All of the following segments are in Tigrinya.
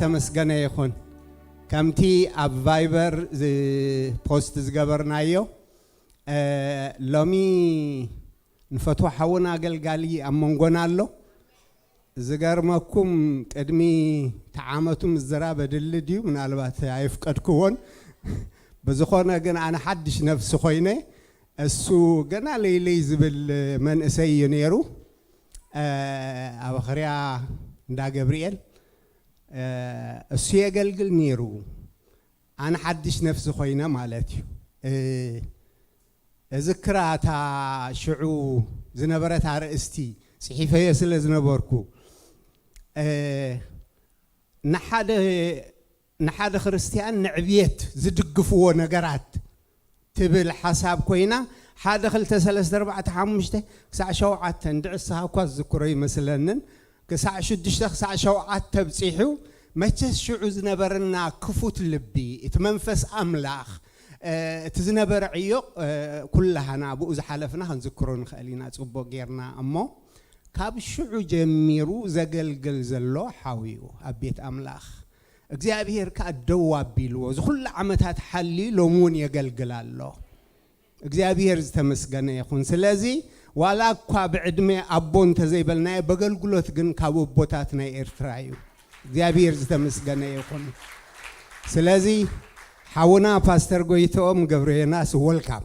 ተመስገነ ይኹን። ከምቲ ኣብ ቫይበር ዝ-፣ ፖስት ዝገበርናዮ፣ እ፣ ሎሚ ንፈትዎ ሓውና ኣገልጋሊ ኣብ መንጎና ኣሎ። ዝገርመኩም፣ ቅድሚ ተዓመቱ ምዝራብ ኣድሊ ድዩ? ምናልባት ኣይፍቀድክዎን። ብዝኾነ ግን ኣነ ሓድሽ ነፍሲ ኮይነ፣ እሱ ገና ለይለይ ዝብል መንእሰይ እዩ ነይሩ። እ፣ ኣብ ኣኽርያ እንዳ ገብርኤል፣ እ፣ እሱ የገልግል ነይሩ። ኣነ ሓድሽ ነፍሲ ኮይነ ማለት እዩ። እ፣ እዝክራ እታ ሽዑ ዝነበረት ኣርእስቲ ጽሒፈዮ ስለ ዝነበርኩ፣ እ፣ ንሓደ፣ ንሓደ ክርስትያን ንዕብየት ዝድግፍዎ ነገራት ትብል ሓሳብ ኮይና፣ ሓደ፣ ክልተ፣ ሰለስተ፣ ኣርባዕተ፣ ሓሙሽተ ክሳዕ ሸውዓተ፣ እንድዒ ንስኻ እኳ ዝዝክሮ ይመስለንን፣ ክሳዕ ሽዱሽተ ክሳዕ ሸውዓተ ኣብጺሑ። መቸስ ሽዑ ዝነበረና ክፉት ልቢ፣ እቲ መንፈስ ኣምላኽ፣ እ፣ እቲ ዝነበረ ዕዮቕ፣ እ፣ ኩላህና ብኡ ዝሓለፍና ክንዝክሮ ንኽእል ኢና ጽቡቕ ጌርና። እሞ ካብ ሽዑ ጀሚሩ ዘገልግል ዘሎ ሓው እዩ ኣብ ቤት ኣምላኽ። እግዚኣብሄር ከኣ ደው ኣቢልዎ፣ እዚ ኩሉ ዓመታት ሓልዩ ሎሚ እውን የገልግል ኣሎ። እግዚኣብሄር ዝተመስገነ ይኹን። ስለዚ ዋላ እኳ ብዕድመ ኣቦ እንተዘይበልናዮ፣ በገልግሎት ግን ካብ ኣቦታት ናይ ኤርትራ እዩ። እግዚኣብሄር ዝተመስገነ ይኹን። ስለዚ ሓውና ፓስተር ጎይትኦም ገብረዮናስ፣ ወልካም።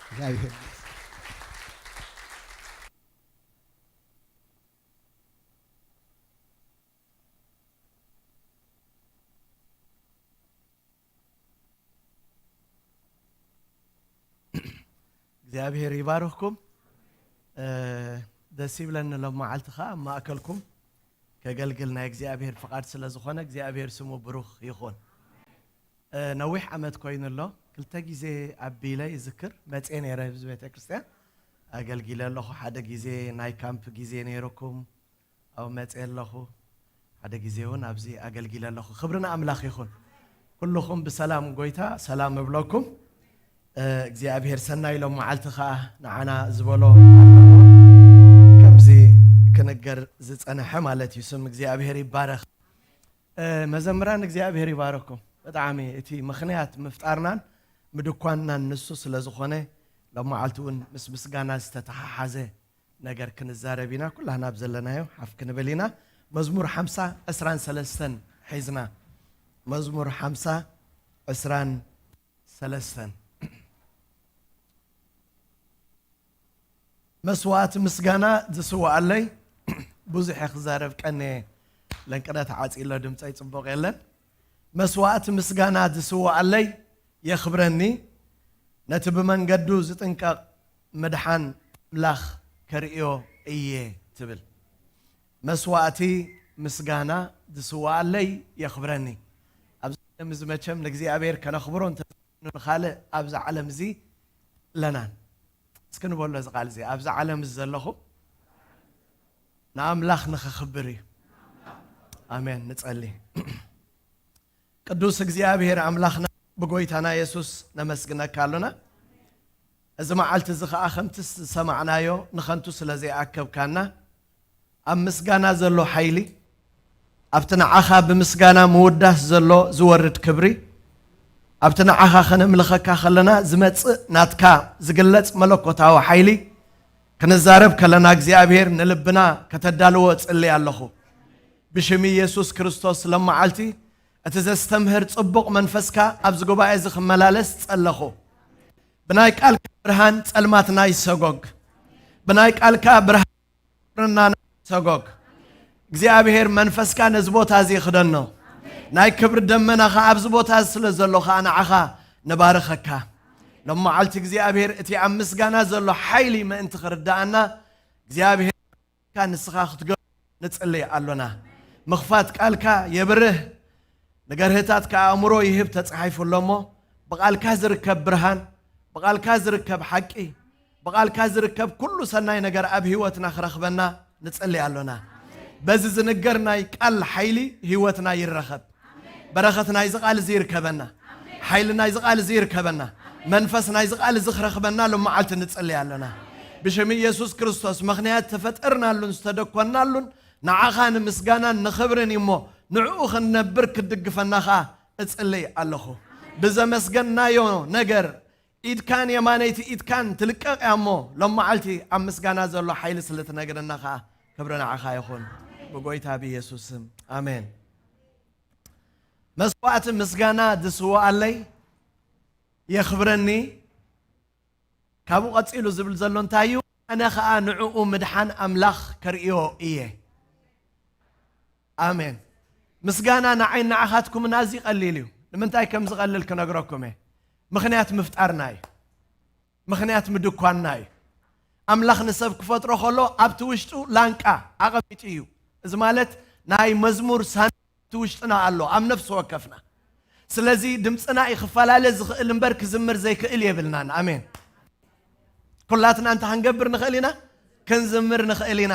እግዚኣብሄር እግዚኣብሔር ይባርኽኩም። እ፣ ደስ ይብለኒ ሎም መዓልቲ ኸዓ ኣብ ማእከልኩም ከገልግል ናይ እግዚኣብሔር ፍቓድ ስለ ዝኾነ እግዚኣብሔር ስሙ ብሩኽ ይኹን። እ፣ ነዊሕ ዓመት ኮይኑ ኣሎ። ክልተ ግዜ ኣቢለ ይዝክር መጽየ ነይረ ኣብዚ ቤተ ክርስቲያን ኣገልጊለ ኣለኹ። ሓደ ግዜ ናይ ካምፕ ግዜ ነይርኩም። ኣብኡ መጽየ ኣለኹ። ሓደ ግዜ እውን ኣብዚ ኣገልጊለ ኣለኹ። ክብሪ ንኣምላኽ ይኹን። ኩልኹም ብሰላም ጎይታ ሰላም እብለኩም። እ፣ እግዚኣብሔር ሰናይ ኢሎም መዓልቲ ኸኣ ንዓና ዝበሎ ኣለዎ። ከምዚ ክንገር ዝጸንሐ ማለት እዩ። ስም እግዚኣብሔር ይባረኽ። እ፣ መዘምራን እግዚኣብሔር ይባረኩም። ብጣዕሚ እቲ ምኽንያት ምፍጣርናን ምድኳንናን ንሱ ስለ ዝኾነ ሎም መዓልቲ እውን ምስ ምስጋና ዝተተሓሓዘ ነገር ክንዛረብ ኢና። ኩላህና ኣብ ዘለናዮ ሓፍ ክንብል ኢና። መዝሙር ሓምሳ ዕስራን ሰለስተን ሒዝና። መዝሙር ሓምሳ ዕስራን ሰለስተን። መስዋዕቲ ምስጋና ዝስዋኣለይ። ብዙሕ እየ ክዛረብ ቀንየ፣ ለንቅነ ተዓጺ ኣሎ፣ ድምፀይ ጽቡቕ የለን። መስዋዕቲ ምስጋና ዝስዋኣለይ የኽብረኒ፣ ነቲ ብመንገዱ ዝጥንቀቕ ምድሓን ኣምላኽ ከርእዮ እየ ትብል። መስዋዕቲ ምስጋና ዝስዋኣለይ የኽብረኒ። ኣብዚ ዓለም እዚ መቸም ንእግዚኣብሔር ከነኽብሮ እንተ ንኻልእ ኣብዚ ዓለም እዚ ኣለናን። እስኪ ንበሎ እዚ ቃል እዚ፣ ኣብዚ ዓለም እዚ ዘለኹም ንኣምላኽ ንኸኽብር እዩ። ኣሜን። ንጸሊ። ቅዱስ እግዚኣብሔር ኣምላኽና ብጎይታና የሱስ ነመስግነካ ኣሎና። እዚ መዓልቲ እዚ ኸኣ ከምቲ ዝሰማዕናዮ ንኸንቱ ስለ ዘይኣከብካና፣ ኣብ ምስጋና ዘሎ ሓይሊ፣ ኣብቲ ንዓኻ ብምስጋና ምውዳስ ዘሎ ዝወርድ ክብሪ፣ ኣብቲ ንዓኻ ከነምልኸካ ከለና ዝመጽእ ናትካ ዝግለጽ መለኮታዊ ሓይሊ ክንዛረብ ከለና እግዚኣብሔር ንልብና ከተዳልዎ እጽሊ ኣለኹ። ብሽም ኢየሱስ ክርስቶስ ሎም መዓልቲ እቲ ዘስተምህር ጽቡቕ መንፈስካ ኣብዚ ጉባኤ እዚ ክመላለስ ጸለኹ። ብናይ ቃልካ ብርሃን ጸልማትና ይሰጎግ። ብናይ ቃልካ ብርሃን ቁርናና ይሰጎግ። እግዚኣብሔር መንፈስካ ነዚ ቦታ እዚ ይኽደኖ። ናይ ክብሪ ደመናኻ ኣብዚ ቦታ እዚ ስለ ዘሎ ኸኣ ንዓኻ ንባርኸካ። ሎም መዓልቲ እግዚኣብሔር እቲ ኣብ ምስጋና ዘሎ ሓይሊ ምእንቲ ክርድኣና እግዚኣብሔር ንስኻ ክትገብሮ ንጽሊ ኣሎና። ምኽፋት ቃልካ የብርህ፣ ንገርህታትካ ኣእምሮ ይህብ ተጻሒፉ ኣሎ እሞ፣ ብቓልካ ዝርከብ ብርሃን፣ ብቓልካ ዝርከብ ሓቂ፣ ብቓልካ ዝርከብ ኩሉ ሰናይ ነገር ኣብ ህይወትና ክረኽበና ንጽሊ ኣሎና። በዚ ዝንገር ናይ ቃል ሓይሊ ህይወትና ይረኸብ። በረኸት ናይዚ ቃል እዚ ይርከበና። ሓይሊ ናይዚ ቃል እዚ ይርከበና። መንፈስ ናይዚ ቃል እዚ ክረኽበና ሎም መዓልቲ ንጽሊ ኣለና። ብሽም ኢየሱስ ክርስቶስ ምኽንያት ዝተፈጠርናሉን ዝተደኮንናሉን ንዓኻ ንምስጋናን ንኽብርን እዩ እሞ፣ ንዕኡ ክንነብር ክትድግፈና ኸኣ እጽልይ ኣለኹ። ብዘመስገናዮ ነገር ኢድካን የማነይቲ ኢድካን ትልቀቕ እያ እሞ፣ ሎም መዓልቲ ኣብ ምስጋና ዘሎ ሓይሊ ስለ ትነግረና ኸኣ ክብሪ ንዓኻ ይኹን። ብጎይታ ብየሱስ ስም፣ ኣሜን። መስዋዕቲ ምስጋና ዝስውኣለይ የኽብረኒ። ካብኡ ቀጺሉ ዝብል ዘሎ እንታይ እዩ? ኣነ ኸኣ ንዕኡ ምድሓን ኣምላኽ ከርእዮ እየ። ኣሜን። ምስጋና ንዓይን ንዓኻትኩምን ኣዝዩ ቀሊል እዩ። ንምንታይ ከም ዝቐልል ክነግረኩም እየ። ምኽንያት ምፍጣርና እዩ። ምኽንያት ምድኳንና እዩ። ኣምላኽ ንሰብ ክፈጥሮ ከሎ ኣብቲ ውሽጡ ላንቃ ኣቐሚጡ እዩ። እዚ ማለት ናይ መዝሙር ሳንዱቕ ኣብቲ ውሽጥና ኣሎ፣ ኣብ ነፍሲ ወከፍና። ስለዚ ድምፅና እዩ ክፈላለ ዝኽእል እምበር ክዝምር ዘይክእል የብልናን። ኣሜን። ኩላትና እንታይ ክንገብር ንኽእል ኢና? ክንዝምር ንኽእል ኢና።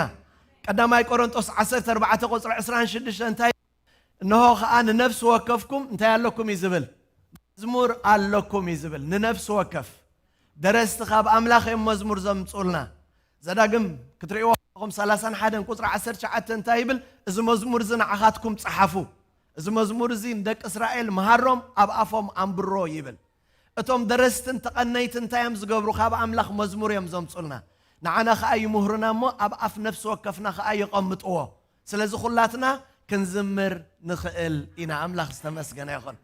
ቀዳማይ ቆሮንጦስ ዓሰርተ ኣርባዕተ ቁፅሪ ዕስራን ሽዱሽተን እንታይ? እንሆ ኸዓ ንነፍሲ ወከፍኩም እንታይ ኣለኩም እዩ ዝብል? መዝሙር ኣለኩም እዩ ዝብል። ንነፍሲ ወከፍ ደረስቲ ካብ ኣምላኽ እዮም መዝሙር ዘምፅኡልና። ዘዳግም ክትርእይዎ ከለኹም ሰላሳን ሓደን ቁፅሪ ዓሰርተ ትሽዓተ እንታይ ይብል? እዚ መዝሙር እዚ ንዓኻትኩም ፀሓፉ፣ እዚ መዝሙር እዚ ንደቂ እስራኤል መሃሮም፣ ኣብ ኣፎም ኣንብሮ ይብል። እቶም ደረስትን ተቐነይትን እንታይ እዮም ዝገብሩ? ካብ ኣምላኽ መዝሙር እዮም ዘምፁልና። ንዓና ኸዓ ይምህሩና እሞ ኣብ ኣፍ ነፍሲ ወከፍና ኸዓ የቐምጥዎ። ስለዚ ኩላትና ክንዝምር ንኽእል ኢና። ኣምላኽ ዝተመስገነ ይኹን።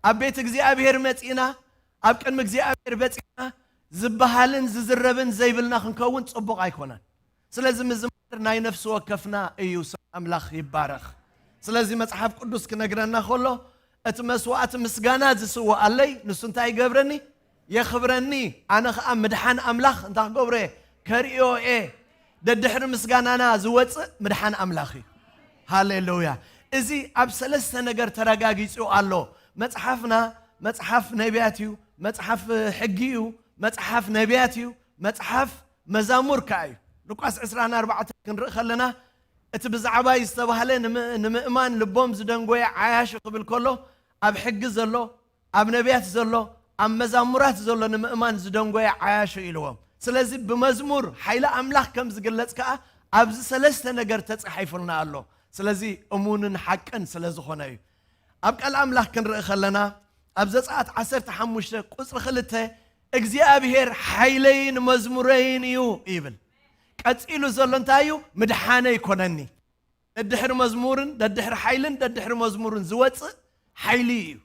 ኣብ ቤት እግዚኣብሔር መጺእና፣ ኣብ ቅድሚ እግዚኣብሔር በጺሕና ዝበሃልን ዝዝረብን ዘይብልና ክንከውን ጽቡቕ ኣይኮነን። ስለዚ ምዝማር ናይ ነፍሲ ወከፍና እዩ። ስም ኣምላኽ ይባረኽ። ስለዚ መጽሓፍ ቅዱስ ክነግረና ከሎ እቲ መስዋዕቲ ምስጋና ዝስውኣለይ ንሱ እንታይ ይገብረኒ? የኽብረኒ። ኣነ ኸኣ ምድሓን ኣምላኽ እንታይ ክገብሮ እየ? ከርእዮ እየ። ደድሕሪ ምስጋናና ዝወፅእ ምድሓን ኣምላኽ እዩ። ሃሌሉያ። እዚ ኣብ ሰለስተ ነገር ተረጋጊጹ ኣሎ። መጽሓፍና መጽሓፍ ነቢያት እዩ፣ መጽሓፍ ሕጊ እዩ፣ መጽሓፍ ነቢያት እዩ፣ መጽሓፍ መዛሙር ከኣ እዩ። ሉቃስ ዕስራን ኣርባዕተን ክንርኢ ከለና እቲ ብዛዕባይ ዝተባህለ ንምእማን ልቦም ዝደንጎየ ዓያሹ ክብል ከሎ ኣብ ሕጊ ዘሎ ኣብ ነቢያት ዘሎ ኣብ መዛሙራት ዘሎ ንምእማን ዝደንጎየ ዓያሹ ኢልዎም። ስለዚ ብመዝሙር ሓይሊ ኣምላኽ ከም ዝግለጽ ከኣ ኣብዚ ሰለስተ ነገር ተጻሒፉልና ኣሎ። ስለዚ እሙንን ሓቅን ስለ ዝኾነ እዩ። ኣብ ቃል ኣምላኽ ክንርኢ ከለና ኣብ ዘጸኣት ዓሰርተ ሓሙሽተ ቁጽሪ ክልተ እግዚኣብሔር ሓይለይን መዝሙረይን እዩ ይብል። ቀጺሉ ዘሎ እንታይ እዩ? ምድሓነይ ኮነኒ። ደድሕሪ መዝሙርን ደድሕሪ ሓይልን ደድሕሪ መዝሙርን ዝወጽእ ሓይሊ እዩ።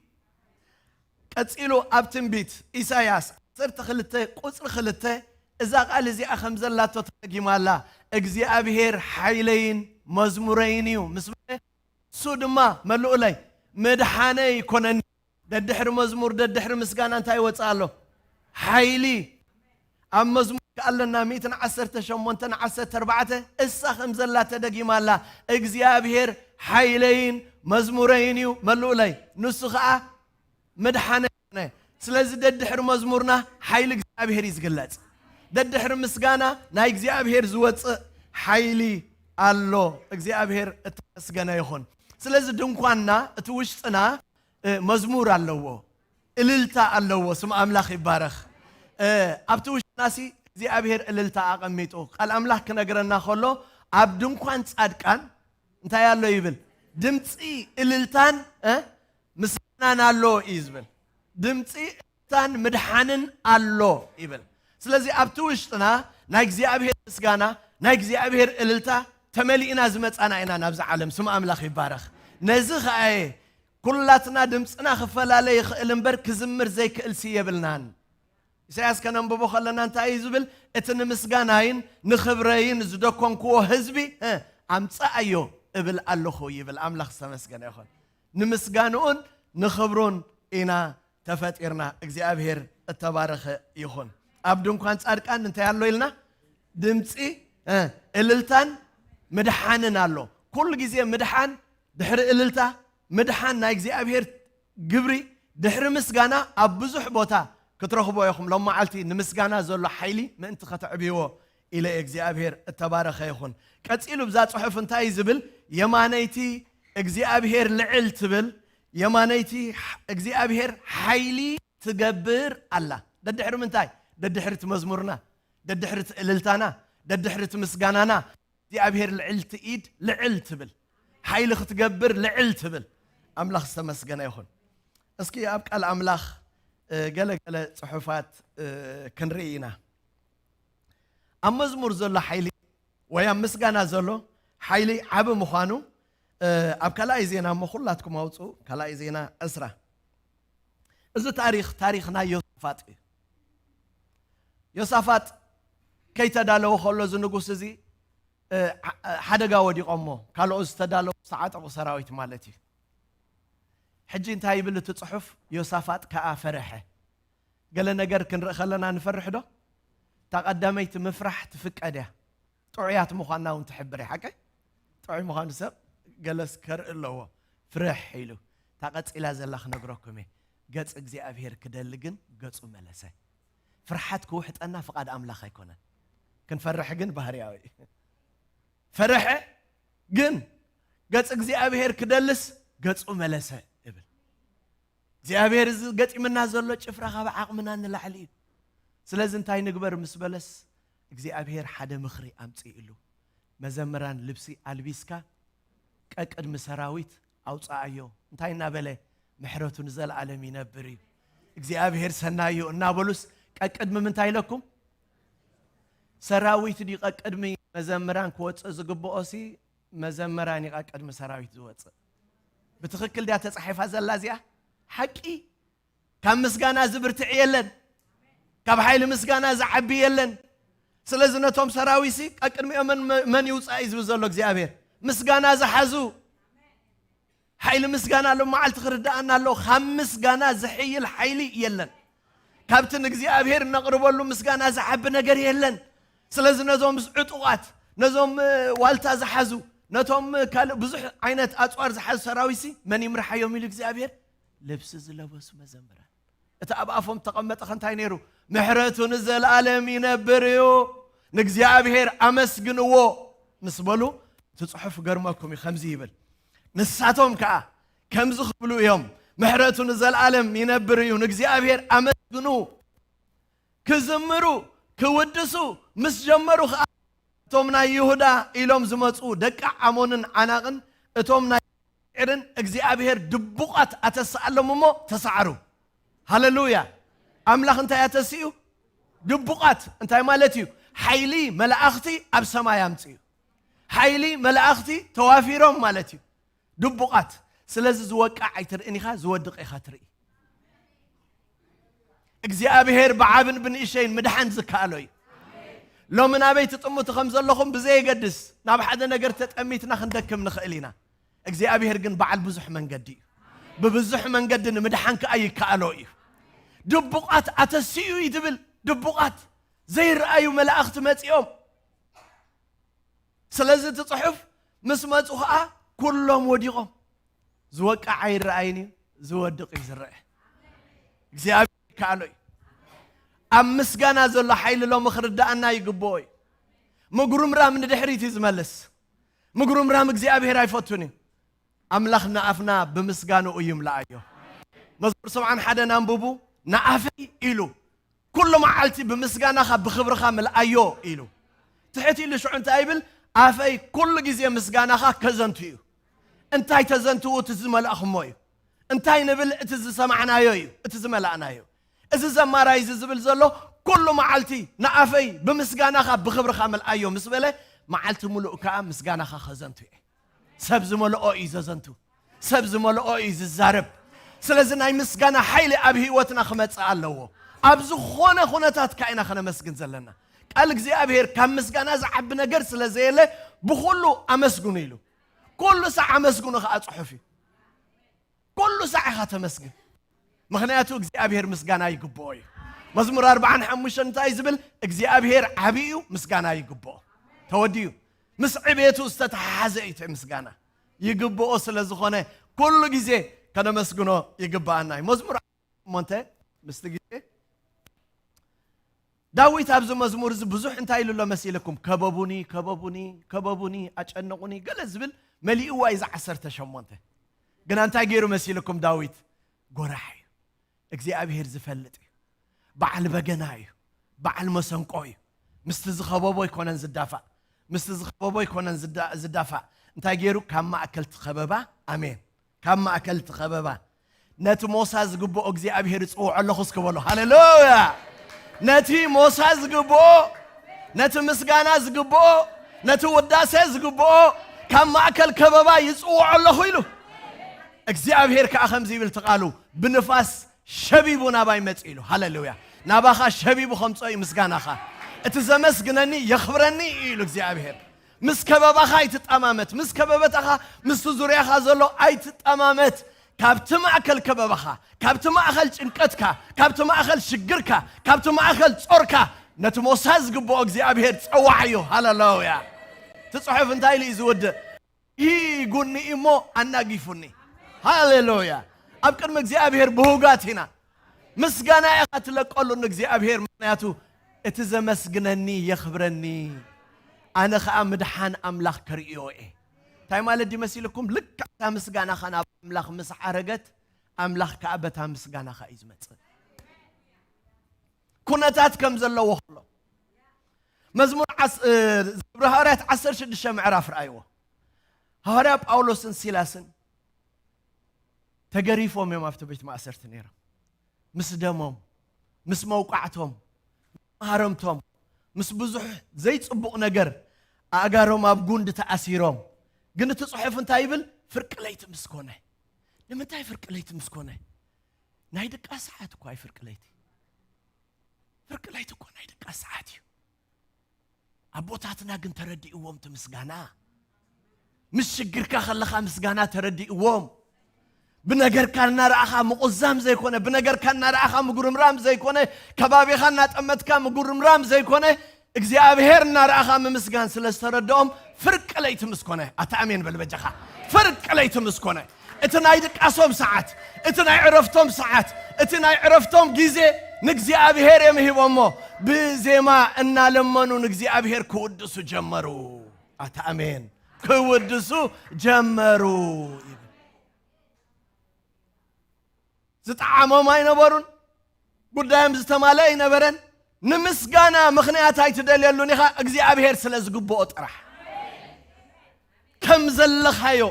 ቀጺሉ ኣብ ትንቢት ኢሳያስ ዓሰርተ ክልተ ቁጽሪ ክልተ እዛ ቃል እዚኣ ከም ዘላቶ ተደጊማ ኣላ። እግዚኣብሔር ሓይለይን መዝሙረይን እዩ ምስ በለ እሱ ድማ መልኡለይ ምድሓነይ ኮነኒ። ደድሕሪ መዝሙር ደድሕሪ ምስጋና እንታይ ይወጽእ ኣሎ? ሓይሊ። ኣብ መዝሙር ከኣለና ሚእትን ዓሰርተ ሸሞንተን ዓሰርተ ኣርባዕተ እሳ ከም ዘላ ተደጊማ ኣላ። እግዚኣብሔር ሓይለይን መዝሙረይን እዩ መልኡለይ፣ ንሱ ኸኣ ምድሓነ። ስለዚ ደድሕሪ መዝሙርና ሓይሊ እግዚኣብሔር እዩ ዝግለጽ። ደድሕሪ ምስጋና ናይ እግዚኣብሔር ዝወጽእ ሓይሊ ኣሎ። እግዚኣብሔር እተመስገነ ይኹን። ስለዚ ድንኳንና እቲ ውሽጥና መዝሙር ኣለዎ፣ እልልታ ኣለዎ። ስም ኣምላኽ ይባረኽ። ኣብቲ ውሽጥናሲ እግዚኣብሔር እልልታ ኣቐሚጡ። ቃል ኣምላኽ ክነግረና ከሎ ኣብ ድንኳን ጻድቃን እንታይ ኣሎ ይብል? ድምፂ እልልታን ምስጋናን ኣሎ እዩ ዝብል። ድምፂ እልልታን ምድሓንን ኣሎ ይብል። ስለዚ ኣብቲ ውሽጥና ናይ እግዚኣብሔር ምስጋና ናይ እግዚኣብሔር እልልታ ተመሊእና ዝመፃና ኢና ናብዚ ዓለም። ስም ኣምላኽ ይባረኽ። ነዚ ኸኣየ ኩላትና ድምፅና ክፈላለ ይኽእል እምበር ክዝምር ዘይክእል ሲ የብልናን። ኢሳያስ ከነንብቦ ከለና እንታይ እዩ ዝብል? እቲ ንምስጋናይን ንኽብረይን ዝደኮንክዎ ህዝቢ ኣምፀኣዮ እብል ኣለኹ ይብል። ኣምላኽ ዝተመስገነ ይኹን። ንምስጋንኡን ንኽብሩን ኢና ተፈጢርና። እግዚኣብሔር እተባረኸ ይኹን። ኣብ ድንኳን ጻድቃን እንታይ ኣሎ ኢልና? ድምፂ እልልታን ምድሓንን ኣሎ። ኩሉ ግዜ ምድሓን ድሕሪ እልልታ፣ ምድሓን ናይ እግዚኣብሔር ግብሪ ድሕሪ ምስጋና ኣብ ብዙሕ ቦታ ክትረኽቦ ኢኹም። ሎም መዓልቲ ንምስጋና ዘሎ ሓይሊ ምእንቲ ከተዕብይዎ ኢለ እግዚኣብሔር እተባረኸ ይኹን። ቀጺሉ ብዛ ጽሑፍ እንታይ ዝብል? የማነይቲ እግዚኣብሔር ልዕል ትብል፣ የማነይቲ እግዚኣብሔር ሓይሊ ትገብር ኣላ። ደድሕሪ ምንታይ? ደድሕሪ እቲ መዝሙርና፣ ደድሕሪ እቲ እልልታና፣ ደድሕሪ እቲ ምስጋናና እግዚኣብሔር ልዕልቲ ኢድ ልዕል ትብል። ሓይሊ ክትገብር ልዕል ትብል። ኣምላኽ ዝተመስገነ ይኹን። እስኪ ኣብ ቃል ኣምላኽ፣ እ፣ ገለ ገለ ጽሑፋት፣ እ፣ ክንርኢ ኢና። ኣብ መዝሙር ዘሎ ሓይሊ ወይ ኣብ ምስጋና ዘሎ ሓይሊ ዓቢ ምዃኑ፣ እ፣ ኣብ ካልኣይ ዜና እሞ ኩላትኩም ኣውጽኡ፣ ካልኣይ ዜና ዕስራ። እዚ ታሪኽ፣ ታሪኽ ናይ ዮሳፋጥ እዩ። ዮሳፋጥ ከይተዳለወ ከሎ እዚ ንጉስ እዚ፣ እ፣ ሓ-፣ ሓደጋ ወዲቖሞ፣ ካልኦት ዝተዳለዉ ዝተዓጠቑ ሰራዊት ማለት እዩ። ሕጂ እንታይ ይብል እቲ ጽሑፍ? ዮሳፋጥ ከኣ ፈርሐ። ገለ ነገር ክንርኢ ከለና ንፈርሕ ዶ? እታ ቀዳመይቲ ምፍራሕ ትፍቀድ እያ። ጥዑያት ምዃንና እውን ትሕብር እያ። ሓቀይ? ጥዑይ ምዃኑ ሰብ ገለስ ከርኢ ኣለዎ። ፍርሕ ኢሉ። እታ ቀጺላ ዘላ ክነግረኩም እየ። ገጽ እግዚኣብሔር ክደሊ ግን ገጹ መለሰ። ፍርሓት ክውሕጠና ፍቓድ ኣምላኽ ኣይኮነን። ክንፈርሕ ግን ባህርያዊ እዩ። ፈርሐ ግን ገጽ እግዚኣብሔር ክደልስ ገጹ መለሰ እብል። እግዚኣብሔር እዚ ገጢምና ዘሎ ጭፍራ ካብ ዓቕምና ንላዕሊ እዩ። ስለዚ እንታይ ንግበር ምስ በለስ፣ እግዚኣብሔር ሓደ ምኽሪ ኣምጽእሉ። መዘምራን ልብሲ ኣልቢስካ ቀቅድሚ ሰራዊት ኣውጽኣዮ። እንታይ እናበለ? ምሕረቱ ንዘለኣለም ይነብር እዩ፣ እግዚኣብሔር ሰናይ እዩ እናበሉስ ቀቅድሚ ምንታይ ኢለኩም? ሰራዊት ድዩ ቀቅድሚ መዘምራን ክወጽእ ዝግብኦሲ? መዘምራን እዩ ቀቅድሚ ሰራዊት ዝወጽእ። ብትኽክል ድያ ተጻሒፋ ዘላ እዚኣ? ሓቂ። ካብ ምስጋና ዝብርትዕ የለን። ካብ ሓይሊ ምስጋና ዝዓቢ የለን። ስለዚ ነቶም ሰራዊትሲ ቀቅድሚኦም መን፣ መን ይውጻእ እዩ ዝብል ዘሎ እግዚኣብሔር? ምስጋና ዝሓዙ። ሓይሊ ምስጋና ሎም መዓልቲ ክርድኣና ኣለዎ። ካብ ምስጋና ዝሕይል ሓይሊ የለን። ካብቲ ንእግዚኣብሔር እነቕርበሉ ምስጋና ዝዓቢ ነገር የለን። ስለዚ ነዞም ዕጡቓት፣ ነዞም፣ እ፣ ዋልታ ዝሓዙ፣ ነቶም፣ እ፣ ካልእ ብዙሕ ዓይነት ኣጽዋር ዝሓዙ ሰራዊትሲ መን ይምርሓዮም ኢሉ እግዚኣብሔር? ልብሲ ዝለበሱ መዘምራን። እቲ ኣብ ኣፎም ተቐመጠ ከ እንታይ ነይሩ? ምሕረቱ ንዘለኣለም ይነብር እዩ፣ ንእግዚኣብሔር ኣመስግንዎ ምስ በሉ፣ እቲ ጽሑፍ ገርመኩም እዩ፣ ከምዚ ይብል። ንሳቶም ከኣ ከምዚ ክብሉ እዮም፣ ምሕረቱ ንዘለኣለም ይነብር እዩ፣ ንእግዚኣብሔር ኣመስግኑ። ክዝምሩ፣ ክውድሱ ምስ ጀመሩ ከኣ፣ እቶም ናይ ይሁዳ ኢሎም ዝመጹ ደቂ ዓሞንን ዓናቕን፣ እቶም ናይ ዒርን እግዚኣብሔር ድቡቓት ኣተስኣሎም እሞ ተሳዕሩ። ሃሌሉያ! ኣምላኽ እንታይ ኣተስኡ? ድቡቓት። እንታይ ማለት እዩ? ሓይሊ መላእኽቲ ኣብ ሰማይ ኣምጽኡ። ሓይሊ መላእኽቲ ተዋፊሮም ማለት እዩ። ድቡቓት። ስለዚ ዝወቅዕ ኣይትርእን ኢኻ፣ ዝወድቕ ኢኻ ትርኢ። እግዚኣብሔር ብዓብን ብንእሸይን ምድሓን ዝከኣሎ እዩ። ሎሚ ናበይ ትጥምቱ ከም ዘለኹም ብዘየገድስ፣ ናብ ሓደ ነገር ተጠሚትና ክንደክም ንኽእል ኢና። እግዚኣብሔር ግን በዓል ብዙሕ መንገዲ እዩ። ብብዙሕ መንገዲ ንምድሓን ከኣ ይከኣሎ እዩ። ድቡቓት ኣተስኡ እዩ ትብል። ድቡቓት ዘይረኣዩ መላእኽቲ መጺኦም። ስለዚ እቲ ጽሑፍ ምስ መጹ ኸኣ ኩሎም ወዲቖም። ዝወቅዕ ኣይረኣይን እዩ፣ ዝወድቕ እዩ ዝረአ። እግዚኣብሔር ይከኣሎ እዩ። ኣብ ምስጋና ዘሎ ሓይሊ ሎሚ ክርድኣና ይግብኦ እዩ። ምጉርምራም ንድሕሪት እዩ ዝመልስ። ምጉርምራም እግዚኣብሔር ኣይፈቱን እዩ። ኣምላኽ ንኣፍና ብምስጋንኡ ይምልኣዮ። መዝሙር ሰብዓን ሓደን ኣንብቡ። ንኣፈይ ኢሉ ኩሉ መዓልቲ ብምስጋናኻ ብኽብርኻ ምልኣዮ ኢሉ። ትሕት ኢሉ ሽዑ እንታይ ይብል? ኣፈይ ኩሉ ግዜ ምስጋናኻ ከዘንቱ እዩ። እንታይ ተዘንትዉ? እቲ ዝመልእኹሞ እዩ። እንታይ ንብል? እቲ ዝሰማዕናዮ እዩ፣ እቲ ዝመላእናዮ። እዚ ዘማራይ እዚ ዝብል ዘሎ ኩሉ መዓልቲ ንኣፈይ ብምስጋናኻ ብኽብርኻ ምልኣዮ ምስ በለ፣ መዓልቲ ሙሉእ ከኣ ምስጋናኻ ከዘንቱ እየ። ሰብ ዝመልኦ እዩ ዘዘንቱ። ሰብ ዝመልኦ እዩ ዝዛረብ። ስለዚ ናይ ምስጋና ሓይሊ ኣብ ህይወትና ክመጽእ ኣለዎ። ኣብ ዝኾነ ኩነታት ከኣ ኢና ከነመስግን ዘለና። ቃል እግዚኣብሔር ካብ ምስጋና ዝዓቢ ነገር ስለ ዘየለ፣ ብኹሉ ኣመስግኑ ኢሉ። ኩሉ ሳዕ ኣመስግኑ ከኣ ጽሑፍ እዩ። ኩሉ ሳዕ ኢኻ ተመስግን። ምኽንያቱ እግዚኣብሔር ምስጋና ይግብኦ እዩ። መዝሙር ኣርብዓን ሓሙሽተን እንታይ ዝብል? እግዚኣብሔር ዓቢ እዩ፣ ምስጋና ይግብኦ። ተወዲኡ። ምስ ዕቤቱ ዝተተሓሓዘ እዩ እቲ ምስጋና። ይግብኦ ስለ ዝኾነ ኩሉ ግዜ ከነመስግኖ ይግብኣና እዩ። መዝሙር እሞ እንተ ምስቲ ግዜ ዳዊት ኣብዚ መዝሙር እዚ ብዙሕ እንታይ ኢሉ ኣሎ መሲልኩም? ከበቡኒ፣ ከበቡኒ፣ ከበቡኒ፣ ኣጨነቑኒ፣ ገለ ዝብል መሊእዋ እዩ። እዚ ዓሰርተ ሸሞንተ ግና እንታይ ገይሩ መሲልኩም ዳዊት? ጎራሕ እዩ። እግዚኣብሔር ዝፈልጥ እዩ። በዓል በገና እዩ። በዓል መሰንቆ እዩ። ምስቲ ዝኸበቦ ኣይኮነን ዝዳፋእ። ምስቲ ዝኸበቦ ኣይኮነን ዝዳ-፣ ዝዳፋእ። እንታይ ገይሩ? ካብ ማእከል እቲ ከበባ፣ ኣሜን፣ ካብ ማእከል እቲ ከበባ ነቲ ሞሳ ዝግብኦ እግዚኣብሔር እጽውዖ ኣለኹ እስኪ በሎ። ሃሌሉያ! ነቲ ሞሳ ዝግብኦ፣ ነቲ ምስጋና ዝግብኦ፣ ነቲ ውዳሴ ዝግብኦ ካብ ማእከል ከበባ ይጽውዖ ኣለኹ ኢሉ። እግዚኣብሔር ከኣ ከምዚ ይብል እቲ ቃሉ፣ "ብንፋስ ሸቢቡ ናባይ መጽእ" ኢሉ። ሃሌሉያ! ናባኻ ሸቢቡ ከምጽኦ እዩ ምስጋናኻ። እቲ ዘመስግነኒ የኽብረኒ እዩ ኢሉ እግዚኣብሔር። ምስ ከበባኻ ኣይትጠማመት፣ ምስ ከበበታኻ፣ ምስቲ ዙርያኻ ዘሎ ኣይትጠማመት። ካብቲ ማእከል ከበባኻ፣ ካብቲ ማእከል ጭንቀትካ፣ ካብቲ ማእከል ሽግርካ፣ ካብቲ ማእከል ጾርካ ነቲ ሞሳ ዝግብኦ እግዚኣብሔር ጸዋዓዮ። ሃሌሉያ! እቲ ጽሑፍ እንታይ ኢሉ እዩ ዝውድእ? "ሂጉኒ እሞ ኣናጊፉኒ።" ሃሌሉያ! ኣብ ቅድሚ እግዚኣብሔር ብሁጋት ኢና። ምስጋና ኢኻ ትለቀሉ ንእግዚኣብሔር፣ ምኽንያቱ እቲ ዘመስግነኒ የኽብረኒ፣ ኣነ ኸኣ ምድሓን ኣምላኽ ከርእዮ እየ። እንታይ ማለት ድዩ መሲልኩም? ልክዕ እታ ምስጋናኻ ናብ ኣምላኽ ምስ ዓረገት፣ ኣምላኽ ከኣ በታ ምስጋናኻ እዩ ዝመጽእ። ኩነታት ከም ዘለዎ ከሎ፣ መዝሙር ዓስ-፣ እ፣ ግብሪ ሃዋርያት ዓሰርተ ሽዱሽተ ምዕራፍ ረኣይዎ። ሃዋርያ ጳውሎስን ሲላስን ተገሪፎም እዮም ኣብቲ ቤት ማእሰርቲ ነይሮም። ምስ ደሞም፣ ምስ መውቃዕቶም፣ ምስ ማህረምቶም፣ ምስ ብዙሕ ዘይጽቡቕ ነገር ኣእጋሮም ኣብ ጉንዲ ተኣሲሮም። ግን እቲ ጽሑፍ እንታይ ይብል? ፍርቂ ለይቲ ምስ ኮነ። ንምንታይ ፍርቂ ለይቲ ምስ ኮነ? ናይ ድቃስ ሰዓት እኮ ኣይ ፍርቂ ለይቲ። ፍርቂ ለይቲ እኮ ናይ ድቃስ ሰዓት እዩ። ኣቦታትና ግን ተረዲእዎም እቲ ምስጋና። ምስ ሽግርካ ከለኻ ምስጋና ተረዲእዎም። ብነገርካ እናረኣኻ ምቑዛም ዘይኮነ፣ ብነገርካ እናረኣኻ ምጉርምራም ዘይኮነ፣ ከባቢኻ እናጠመትካ ምጉርምራም ዘይኮነ፣ እግዚኣብሔር እናረኣኻ ምምስጋን ስለ ዝተረድኦም ፍርቂ ለይቲ ምስ ኮነ፣ ኣታ ኣሜን በል በጃኻ። ፍርቂ ለይቲ ምስ ኮነ፣ እቲ ናይ ድቃሶም ሰዓት፣ እቲ ናይ ዕረፍቶም ሰዓት፣ እቲ ናይ ዕረፍቶም ግዜ ንእግዚኣብሔር እዮም ሂቦሞ። ብዜማ እናለመኑ ንእግዚኣብሔር ክውድሱ ጀመሩ። ኣታ ኣሜን። ክውድሱ ጀመሩ ይብል። ዝጠዓሞም ኣይነበሩን። ጉዳዮም ዝተማልአ ኣይነበረን። ንምስጋና ምኽንያት ኣይትደልየሉን ኢኻ፣ እግዚኣብሔር ስለ ዝግብኦ ጥራሕ። ከም ዘለኻዮ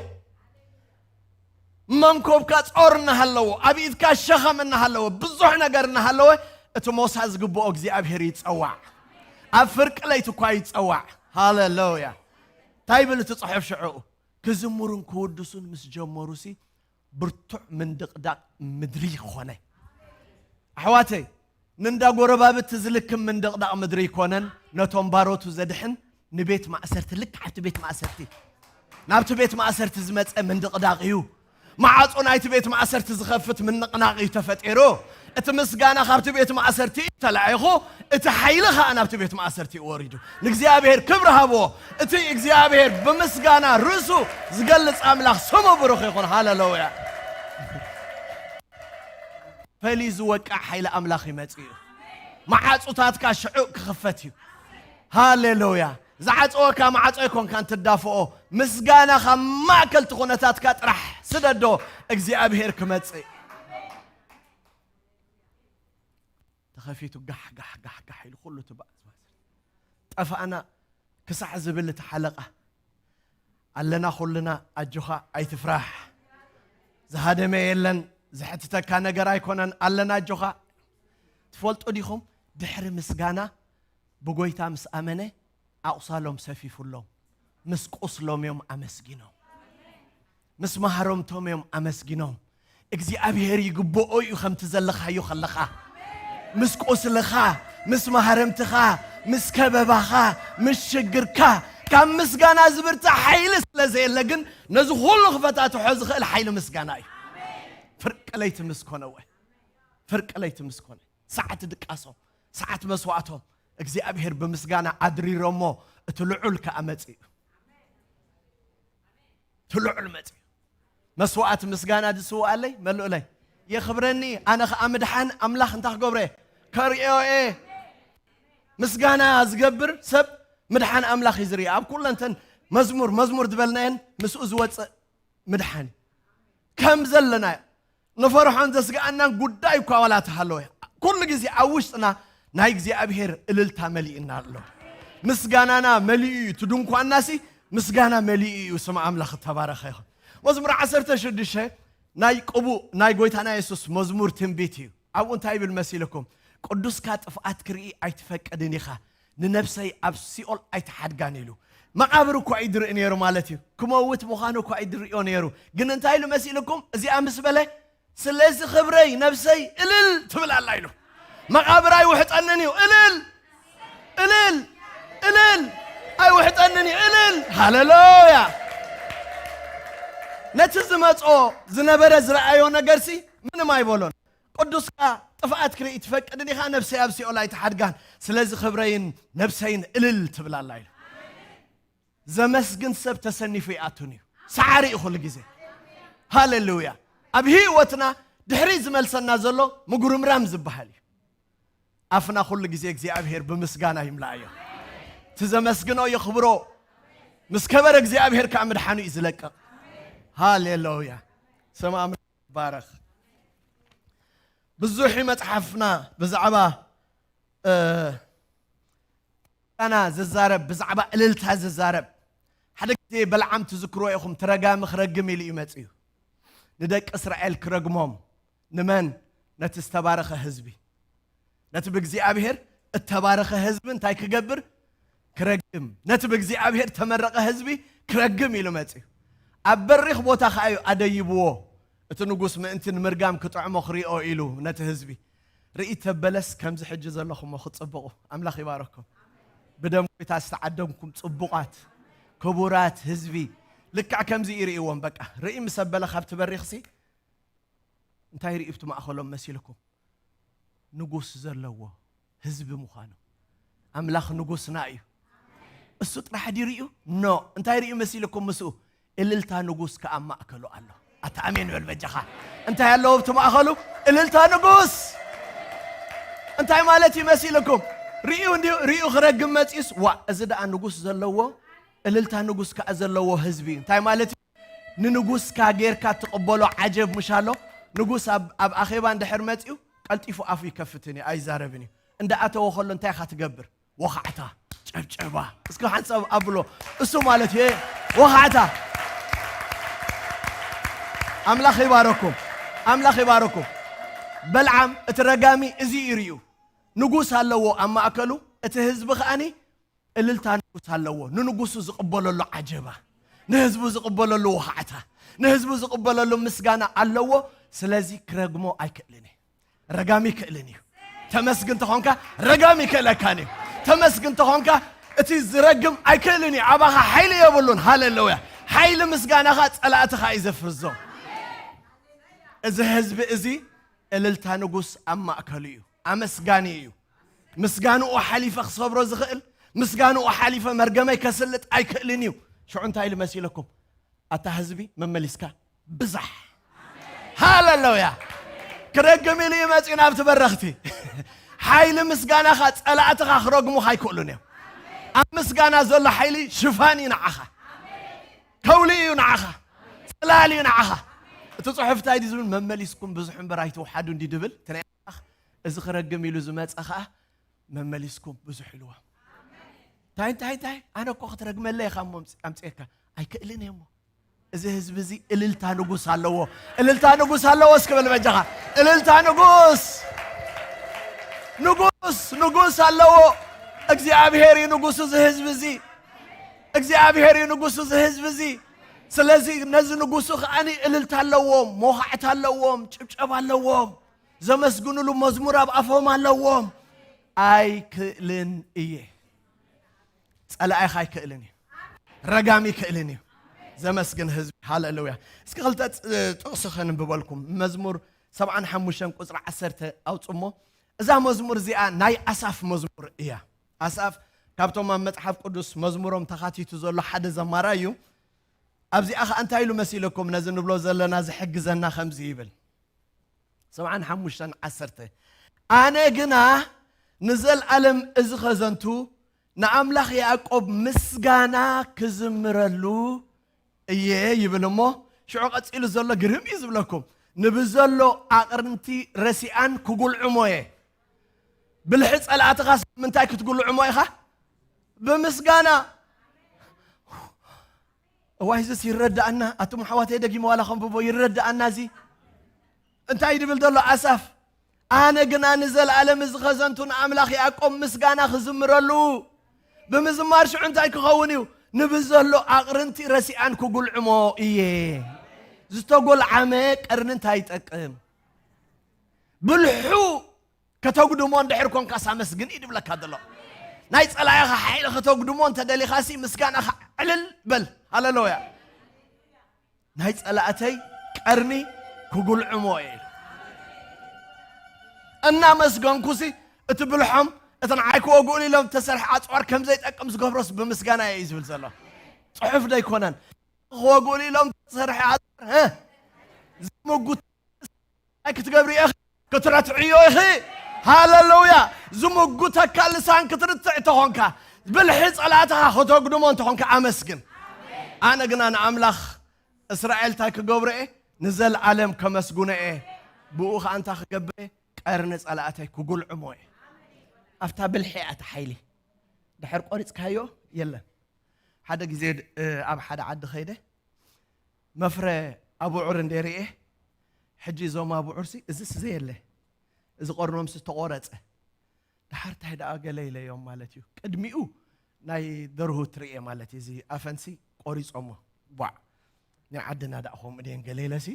መንኮብካ ጾር እናሃለዎ፣ ኣብ ኢድካ ሸኸም እናሃለወ፣ ብዙሕ ነገር እናሃለወ፣ እቲ ሞሳ ዝግብኦ እግዚኣብሔር ይጸዋዕ። ኣብ ፍርቂ ለይቲ እኳ ይጸዋዕ። ሃሌሉያ። እንታይ ይብል እቲ ጽሑፍ ሽዑ? ክዝምሩን ክውድሱን ምስ ጀመሩሲ፣ ብርቱዕ ምንድቕዳቕ ምድሪ ኾነ። ኣሕዋተይ፣ ንእንዳ ጎረባብቲ ዝልክም ምንድቕዳቕ ምድሪ ኣይኮነን፣ ነቶም ባሮቱ ዘድሕን ንቤት ማእሰርቲ፣ ልክዕ ኣብቲ ቤት ማእሰርቲ፣ ናብቲ ቤት ማእሰርቲ ዝመጸ ምንድቕዳቕ እዩ። ማዕጾ ናይቲ ቤት ማእሰርቲ ዝኸፍት ምንቕናቕ እዩ ተፈጢሩ። እቲ ምስጋና ካብቲ ቤት ማእሰርቲ እዩ ተላዒኹ፣ እቲ ሓይሊ ኸኣ ናብቲ ቤት ማእሰርቲ እዩ ወሪዱ። ንእግዚኣብሔር ክብሪ ሃብዎ። እቲ እግዚኣብሔር ብምስጋና ርእሱ ዝገልጽ ኣምላኽ ስሙ ብሩኽ ይኹን። ሃሌሉያ። ፈልዩ ዝወቅዕ ሓይሊ ኣምላኽ ይመጽእ እዩ። መዓጹታትካ ሽዑ ክኽፈት እዩ። ሃሌሉያ። ዝዓጸወካ መዓጾ ኣይኮንካን ትዳፍኦ። ምስጋና ካብ ማእከል እቲ ኩነታትካ ጥራሕ ስደዶ፣ እግዚኣብሔር ክመጽእ። ተኸፊቱ ጋሕ፣ ጋሕ፣ ጋሕ፣ ጋሕ ኢሉ ኩሉ ትባእ። ጠፋእና ክሳዕ ዝብል እቲ ሓለቓ፣ ኣለና ኩልና፣ ኣጆኻ ኣይትፍራሕ፣ ዝሃደመ የለን፣ ዝሕትተካ ነገር ኣይኮነን፣ ኣለና ኣጆኻ። ትፈልጡ ዲኹም? ድሕሪ ምስጋና ብጎይታ ምስ ኣመነ ኣቑሳሎም ሰፊፉሎም፣ ምስ ቁስሎም እዮም ኣመስጊኖም። ምስ ማህረምቶም እዮም ኣመስጊኖም። እግዚኣብሔር ይግብኦ እዩ ከምቲ ዘለኻዮ ከለኻ። ምስ ቁስልኻ፣ ምስ ማህረምትኻ፣ ምስ ከበባኻ፣ ምስ ሽግርካ፣ ካብ ምስጋና ዝብርታዕ ሓይሊ ስለ ዘየለ ግን ነዚ ኩሉ ክፈታትሖ ዝኽእል ሓይሊ ምስጋና እዩ። ፍርቂ ለይቲ ምስ ኮነ ወ-፣ ፍርቂ ለይቲ ምስ ኮነ፣ ሰዓት ድቃሶም፣ ሰዓት መስዋእቶም እግዚኣብሔር ብምስጋና ኣድሪሮሞ፣ እቲ ልዑል ከኣ መጺኡ። እቲ ልዑል መጺኡ። መስዋእቲ ምስጋና ዝስውኣለይ፣ መልኡለይ፣ የኽብረኒ፣ ኣነ ኸኣ ምድሓን ኣምላኽ እንታይ ክገብሮ እየ? ከርእዮ እየ። ምስጋና ዝገብር ሰብ ምድሓን ኣምላኽ እዩ ዝርኢ። ኣብ ኩለንተን መዝሙር፣ መዝሙር ዝበልናየን ምስኡ ዝወጽእ ምድሓን እዩ። ከም ዘለናዮ ንፈርሖን ዘስግኣናን ጉዳይ እኳ ዋላ ተሃለወ፣ ኩሉ ግዜ ኣብ ውሽጥና ናይ እግዚኣብሔር እልልታ መሊእና ኣሎ። ምስጋናና መሊኡ እዩ። እቲ ድንኳንናሲ ምስጋና መሊኡ እዩ። ስም ኣምላኽ እተባረኸ ይኹን። መዝሙር ዓሰርተ ሽዱሽተ ናይ ቅቡእ ናይ ጎይታና የሱስ መዝሙር ትንቢት እዩ። ኣብኡ እንታይ ይብል መሲልኩም? ቅዱስካ ጥፍኣት ክርኢ ኣይትፈቅድን ኢኻ፣ ንነብሰይ ኣብ ሲኦል ኣይትሓድጋን ኢሉ። መቓብር እኳ እዩ ድርኢ ነይሩ ማለት እዩ። ክመውት ምዃኑ እኳ እዩ ድርእዮ ነይሩ። ግን እንታይ ኢሉ መሲልኩም? እዚኣ ምስ በለ፣ ስለዚ ክብረይ ነብሰይ እልል ትብል ኣላ ኢሉ። መቓብር ኣይውሕጠንን እዩ። እልል፣ እልል፣ እልል። ኣይውሕጠንን እዩ። እልል። ሃሌሉያ። ነቲ ዝመጾ ዝነበረ ዝረኣዮ ነገርሲ ምንም ኣይበሎን። ቅዱስካ ጥፍኣት ክርኢ ትፈቅድን ኢኻ፣ ነብሰይ ኣብ ሲኦል ኣይትሓድጋን። ስለዚ ክብረይን ነብሰይን እልል ትብል ኣላ ኢሉ። ዘመስግን ሰብ ተሰኒፉ ይኣቱን እዩ። ሰዓሪ እዩ ኩሉ ግዜ። ሃሌሉያ። ኣብ ህይወትና ድሕሪ ዝመልሰና ዘሎ ምጉርምራም ዝበሃል እዩ። ኣፍና ኩሉ ግዜ እግዚኣብሔር ብምስጋና ይምላእዮ። እቲ ዘመስግኖ የኽብሮ። ምስ ከበረ እግዚኣብሔር ከዓ ምድሓኑ እዩ ዝለቅቕ። ሃሌሉያ። ስም ኣምላኽ ይባረኽ። ብዙሕ እዩ መጽሓፍና ብዛዕባ፣ እ፣ ምስጋና ዝዛረብ፣ ብዛዕባ እልልታ ዝዛረብ። ሓደ ግዜ በልዓም ትዝክርዎ ኢኹም፣ ተረጋሚ ክረግም ኢሉ እዩ መጺኡ። ንደቂ እስራኤል ክረግሞም። ንመን? ነቲ ዝተባረኸ ህዝቢ። ነቲ ብእግዚኣብሔር እተባረኸ ህዝቢ እንታይ ክገብር? ክረግም። ነቲ ብእግዚኣብሔር ተመረቐ ህዝቢ ክረግም ኢሉ መጺኡ። ኣብ በሪኽ ቦታ ኸኣ እዩ ኣደይብዎ። እቲ ንጉስ ምእንቲ ንምርጋም ክጥዕሞ ክሪኦ ኢሉ ነቲ ህዝቢ። ርኢ ተበለስ ከምዚ ሕጂ ዘለኹሞ ክጽብቑ። ኣምላኽ ይባረኩም። ብደም ጎይታ ዝተዓደምኩም ጽቡቓት፣ ክቡራት ህዝቢ። ልክዕ ከምዚ ይርእይዎም። በቃ ርኢ ምስ ኣበለ ካብቲ በሪኽሲ እንታይ ርእዩ ኣብቲ ማእኸሎም መሲልኩም? ንጉስ ዘለዎ ህዝቢ ምዃኑ። ኣምላኽ ንጉስና እዩ። እሱ ጥራሕ ድዩ ርእዩ? ኖ። እንታይ ርእዩ መሲልኩም ምስኡ? እልልታ ንጉስ ከኣ ኣብ ማእከሉ ኣሎ። ኣታ ኣሜን በል በጃኻ። እንታይ ኣለዎ ኣብቲ ማእኸሉ? እልልታ ንጉስ። እንታይ ማለት እዩ መሲልኩም? ርእዩ እንድዩ፣ ርእዩ ክረግም መጺኡስ፣ ዋ፣ እዚ ደኣ ንጉስ ዘለዎ፣ እልልታ ንጉስ ከኣ ዘለዎ ህዝቢ እዩ። እንታይ ማለት እዩ? ንንጉስካ ጌርካ ትቕበሎ ዓጀብ ምሽ ኣሎ። ንጉስ ኣብ፣ ኣብ ኣኼባ እንድሕር መጺኡ፣ ቀልጢፉ ኣፉ ይከፍትን እዩ፣ ኣይዛረብን እዩ። እንዳ ኣተወ ከሎ እንታይ ኢኻ ትገብር? ወኻዕታ፣ ጨብጨባ። እስኪ ሓንሳብ ኣብሎ። እሱ ማለት እዩ ወኻዕታ። ኣምላኽ ይባረኩም። ኣምላኽ ይባረኩም። በልዓም እቲ ረጋሚ እዚ እዩ ርእዩ። ንጉስ ኣለዎ ኣብ ማእከሉ፣ እቲ ህዝቢ ከኣኒ እልልታ ንጉስ ኣለዎ። ንንጉሱ ዝቕበለሉ ዓጀባ፣ ንህዝቡ ዝቕበለሉ ወኻዕታ፣ ንህዝቡ ዝቕበለሉ ምስጋና ኣለዎ። ስለዚ ክረግሞ ኣይክእልን እዩ። ረጋሚ ይክእልን እዩ። ተመስግን ተኾንካ ረጋሚ ይክእለካን እዩ። ተመስግን ተኾንካ እቲ ዝረግም ኣይክእልን እዩ። ኣባኻ ሓይሊ የብሉን። ሃሌሉያ። ሓይሊ ምስጋናኻ ጸላእትኻ እዩ ዘፍርዞ። እዚ ህዝቢ እዚ እልልታ ንጉስ ኣብ ማእከሉ እዩ። ኣመስጋኒ እዩ። ምስጋንኡ ሓሊፈ ክሰብሮ ዝኽእል፣ ምስጋንኡ ሓሊፈ መርገመይ ከስልጥ ኣይክእልን እዩ። ሽዑ እንታይ ኢሉ መሲለኩም? ኣታ ህዝቢ መመሊስካ ብዛሕ። ሃሌሉያ። ክረግም ኢሉ እዩ መጺኡ ናብቲ በረኽቲ። ሓይሊ ምስጋናኻ ጸላእትኻ ክረግሙኻ ኣይክእሉን እዮም። ኣብ ምስጋና ዘሎ ሓይሊ ሽፋን እዩ ንዓኻ። ከውሊ እዩ ንዓኻ። ጽላል እዩ ንዓኻ። እቲ ጽሑፍ እንታይ ድዩ ዝብል? መመሊስኩም ብዙሕ እምበር ኣይትውሓዱ እንዲ ድብል። እቲ ናይ ኣምላኽ እዚ ክረግም ኢሉ ዝመጸ ኸኣ መመሊስኩም ብዙሕ ኢልዎም። እንታይ፣ እንታይ፣ እንታይ? ኣነ እኮ ክትረግመለይ ኢኻ እሞ ኣምጽ-፣ ኣምጽኤካ። ኣይክእልን እየ እሞ። እዚ ህዝቢ እዚ እልልታ ንጉስ ኣለዎ። እልልታ ንጉስ ኣለዎ። እስኪ በል በጃኻ። እልልታ ንጉስ። ንጉስ፣ ንጉስ ኣለዎ። እግዚኣብሔር እዩ ንጉሱ እዚ ህዝቢ እዚ። እግዚኣብሔር እዩ ንጉሱ እዚ ህዝቢ እዚ። ስለዚ ነዚ ንጉሱ ከኣኒ እልልታ ኣለዎም፣ ሞኻዕታ ኣለዎም፣ ጭብጨባ ኣለዎም። ዘመስግኑሉ መዝሙር ኣብ ኣፎም ኣለዎም። ኣይክእልን እየ። ጸላኢኻ ኣይክእልን እዩ። ረጋሚ ኣይክእልን እዩ። ዘመስግን ህዝቢ። ሃሌሉያ። እስኪ ክልተ ጥ-፣ ጥቕሲ ከንብበልኩም። መዝሙር ሰብዓን ሓሙሽተን ቁጽሪ ዓሰርተ ኣውጽሞ። እዛ መዝሙር እዚኣ ናይ ኣሳፍ መዝሙር እያ። ኣሳፍ ካብቶም ኣብ መጽሓፍ ቅዱስ መዝሙሮም ተኻቲቱ ዘሎ ሓደ ዘማራይ እዩ። ኣብዚኣ ኸኣ እንታይ ኢሉ መሲለኩም? ነዚ ንብሎ ዘለና ዝሕግዘና ከምዚ ይብል። ሰብዓን ሓሙሽተን ዓሰርተ። ኣነ ግና ንዘልኣለም እዚ ኸዘንቱ ንኣምላኽ ያዕቆብ ምስጋና ክዝምረሉ እየ ይብል እሞ፣ ሽዑ ቀጺሉ ዘሎ ግርም እዩ ዝብለኩም። ንብዘሎ ኣቕርንቲ ረሲኣን ክጉልዕሞ እየ። ብልሒ ጸላእትኻስ ብምንታይ ክትጉልዕሞ ኢኻ? ብምስጋና። እዋይ፣ እዚስ ይረዳኣና። ኣቱም ኣሕዋተይ፣ ደጊመ ዋላ ከንብቦ፣ ይረዳኣና እዚ። እንታይ ድብል ዘሎ ኣሳፍ? ኣነ ግና ንዘለኣለም እዚ ኸዘንቱ ንኣምላኽ ያዕቆብ ምስጋና ክዝምረሉ። ብምዝማር ሽዑ እንታይ ክኸውን እዩ? ንብዘሎ ኣቕርንቲ ረሲኣን ክጉልዕሞ እየ። ዝተጎልዓመ ቀርኒ እንታይ ይጠቅም? ብልሑ ከተጉድሞ እንድሕር ኮንካስ ኣመስግን እዩ ድብለካ ዘሎ። ናይ ጸላኢኻ ሓይሊ ከተጉድሞ እንተደሊኻሲ ምስጋናኻ ዕልል በል። ሃሌሉያ። ናይ ጸላእተይ ቀርኒ ክጉልዕሞ እየ። እናመስገንኩሲ እቲ ብልሖም እቲ ንዓይ ክወግኡሉ ኢሎም ተሰርሐ ኣጽዋር ከም ዘይጠቅም ዝገብሮስ ብምስጋና እየ እዩ ዝብል ዘሎ። ጽሑፍ ዶ ኣይኮነን? ክወግኡሉ ኢሎም ተሰርሐ ኣጽዋር፣ እ? ዝምጉት እንታይ ክትገብሪ ኢኺ? ክትረትዕዮ ኢኺ። ሃሌሉያ። ዝምጉተካ ልሳን ክትርትዕ ተኾንካ፣ ብልሒ ጸላእትኻ ከተጉድሞ እንተኾንካ ኣመስግን። ኣነ ግና ንኣምላኽ እስራኤል እንታይ ክገብሮ እየ? ንዘለኣለም ከመስግኖ እየ። ብኡ ኸኣ እንታይ ክገብር እየ? ቀርኒ ጸላእተይ ክጉልዕሞ እየ። ኣብታ ብልሒ እያ እታ ሓይሊ። ድሕር ቆሪጽካዮ የለን። ሓደ ግዜ ድ-፣ እ፣ ኣብ ሓደ ዓዲ ኸይደ መፍረ ኣቡዑር እንደ ርእየ፣ ሕጂ እዞም ኣቡዑርሲ እዚስ ዘየለ፣ እዚ ቆርኖምሲ ተቖረጸ። ደሓር እንታይ ደኣ ገለ ኢለዮም ማለት እዩ። ቅድሚኡ ናይ ደርሁት ርእየ ማለት እዩ። እዚ ኣፈንሲ ቆሪጾሞ። ቧዕ፣ ናይ ዓድና ደኣ ከምኡ ድየን ገለ ኢለሲ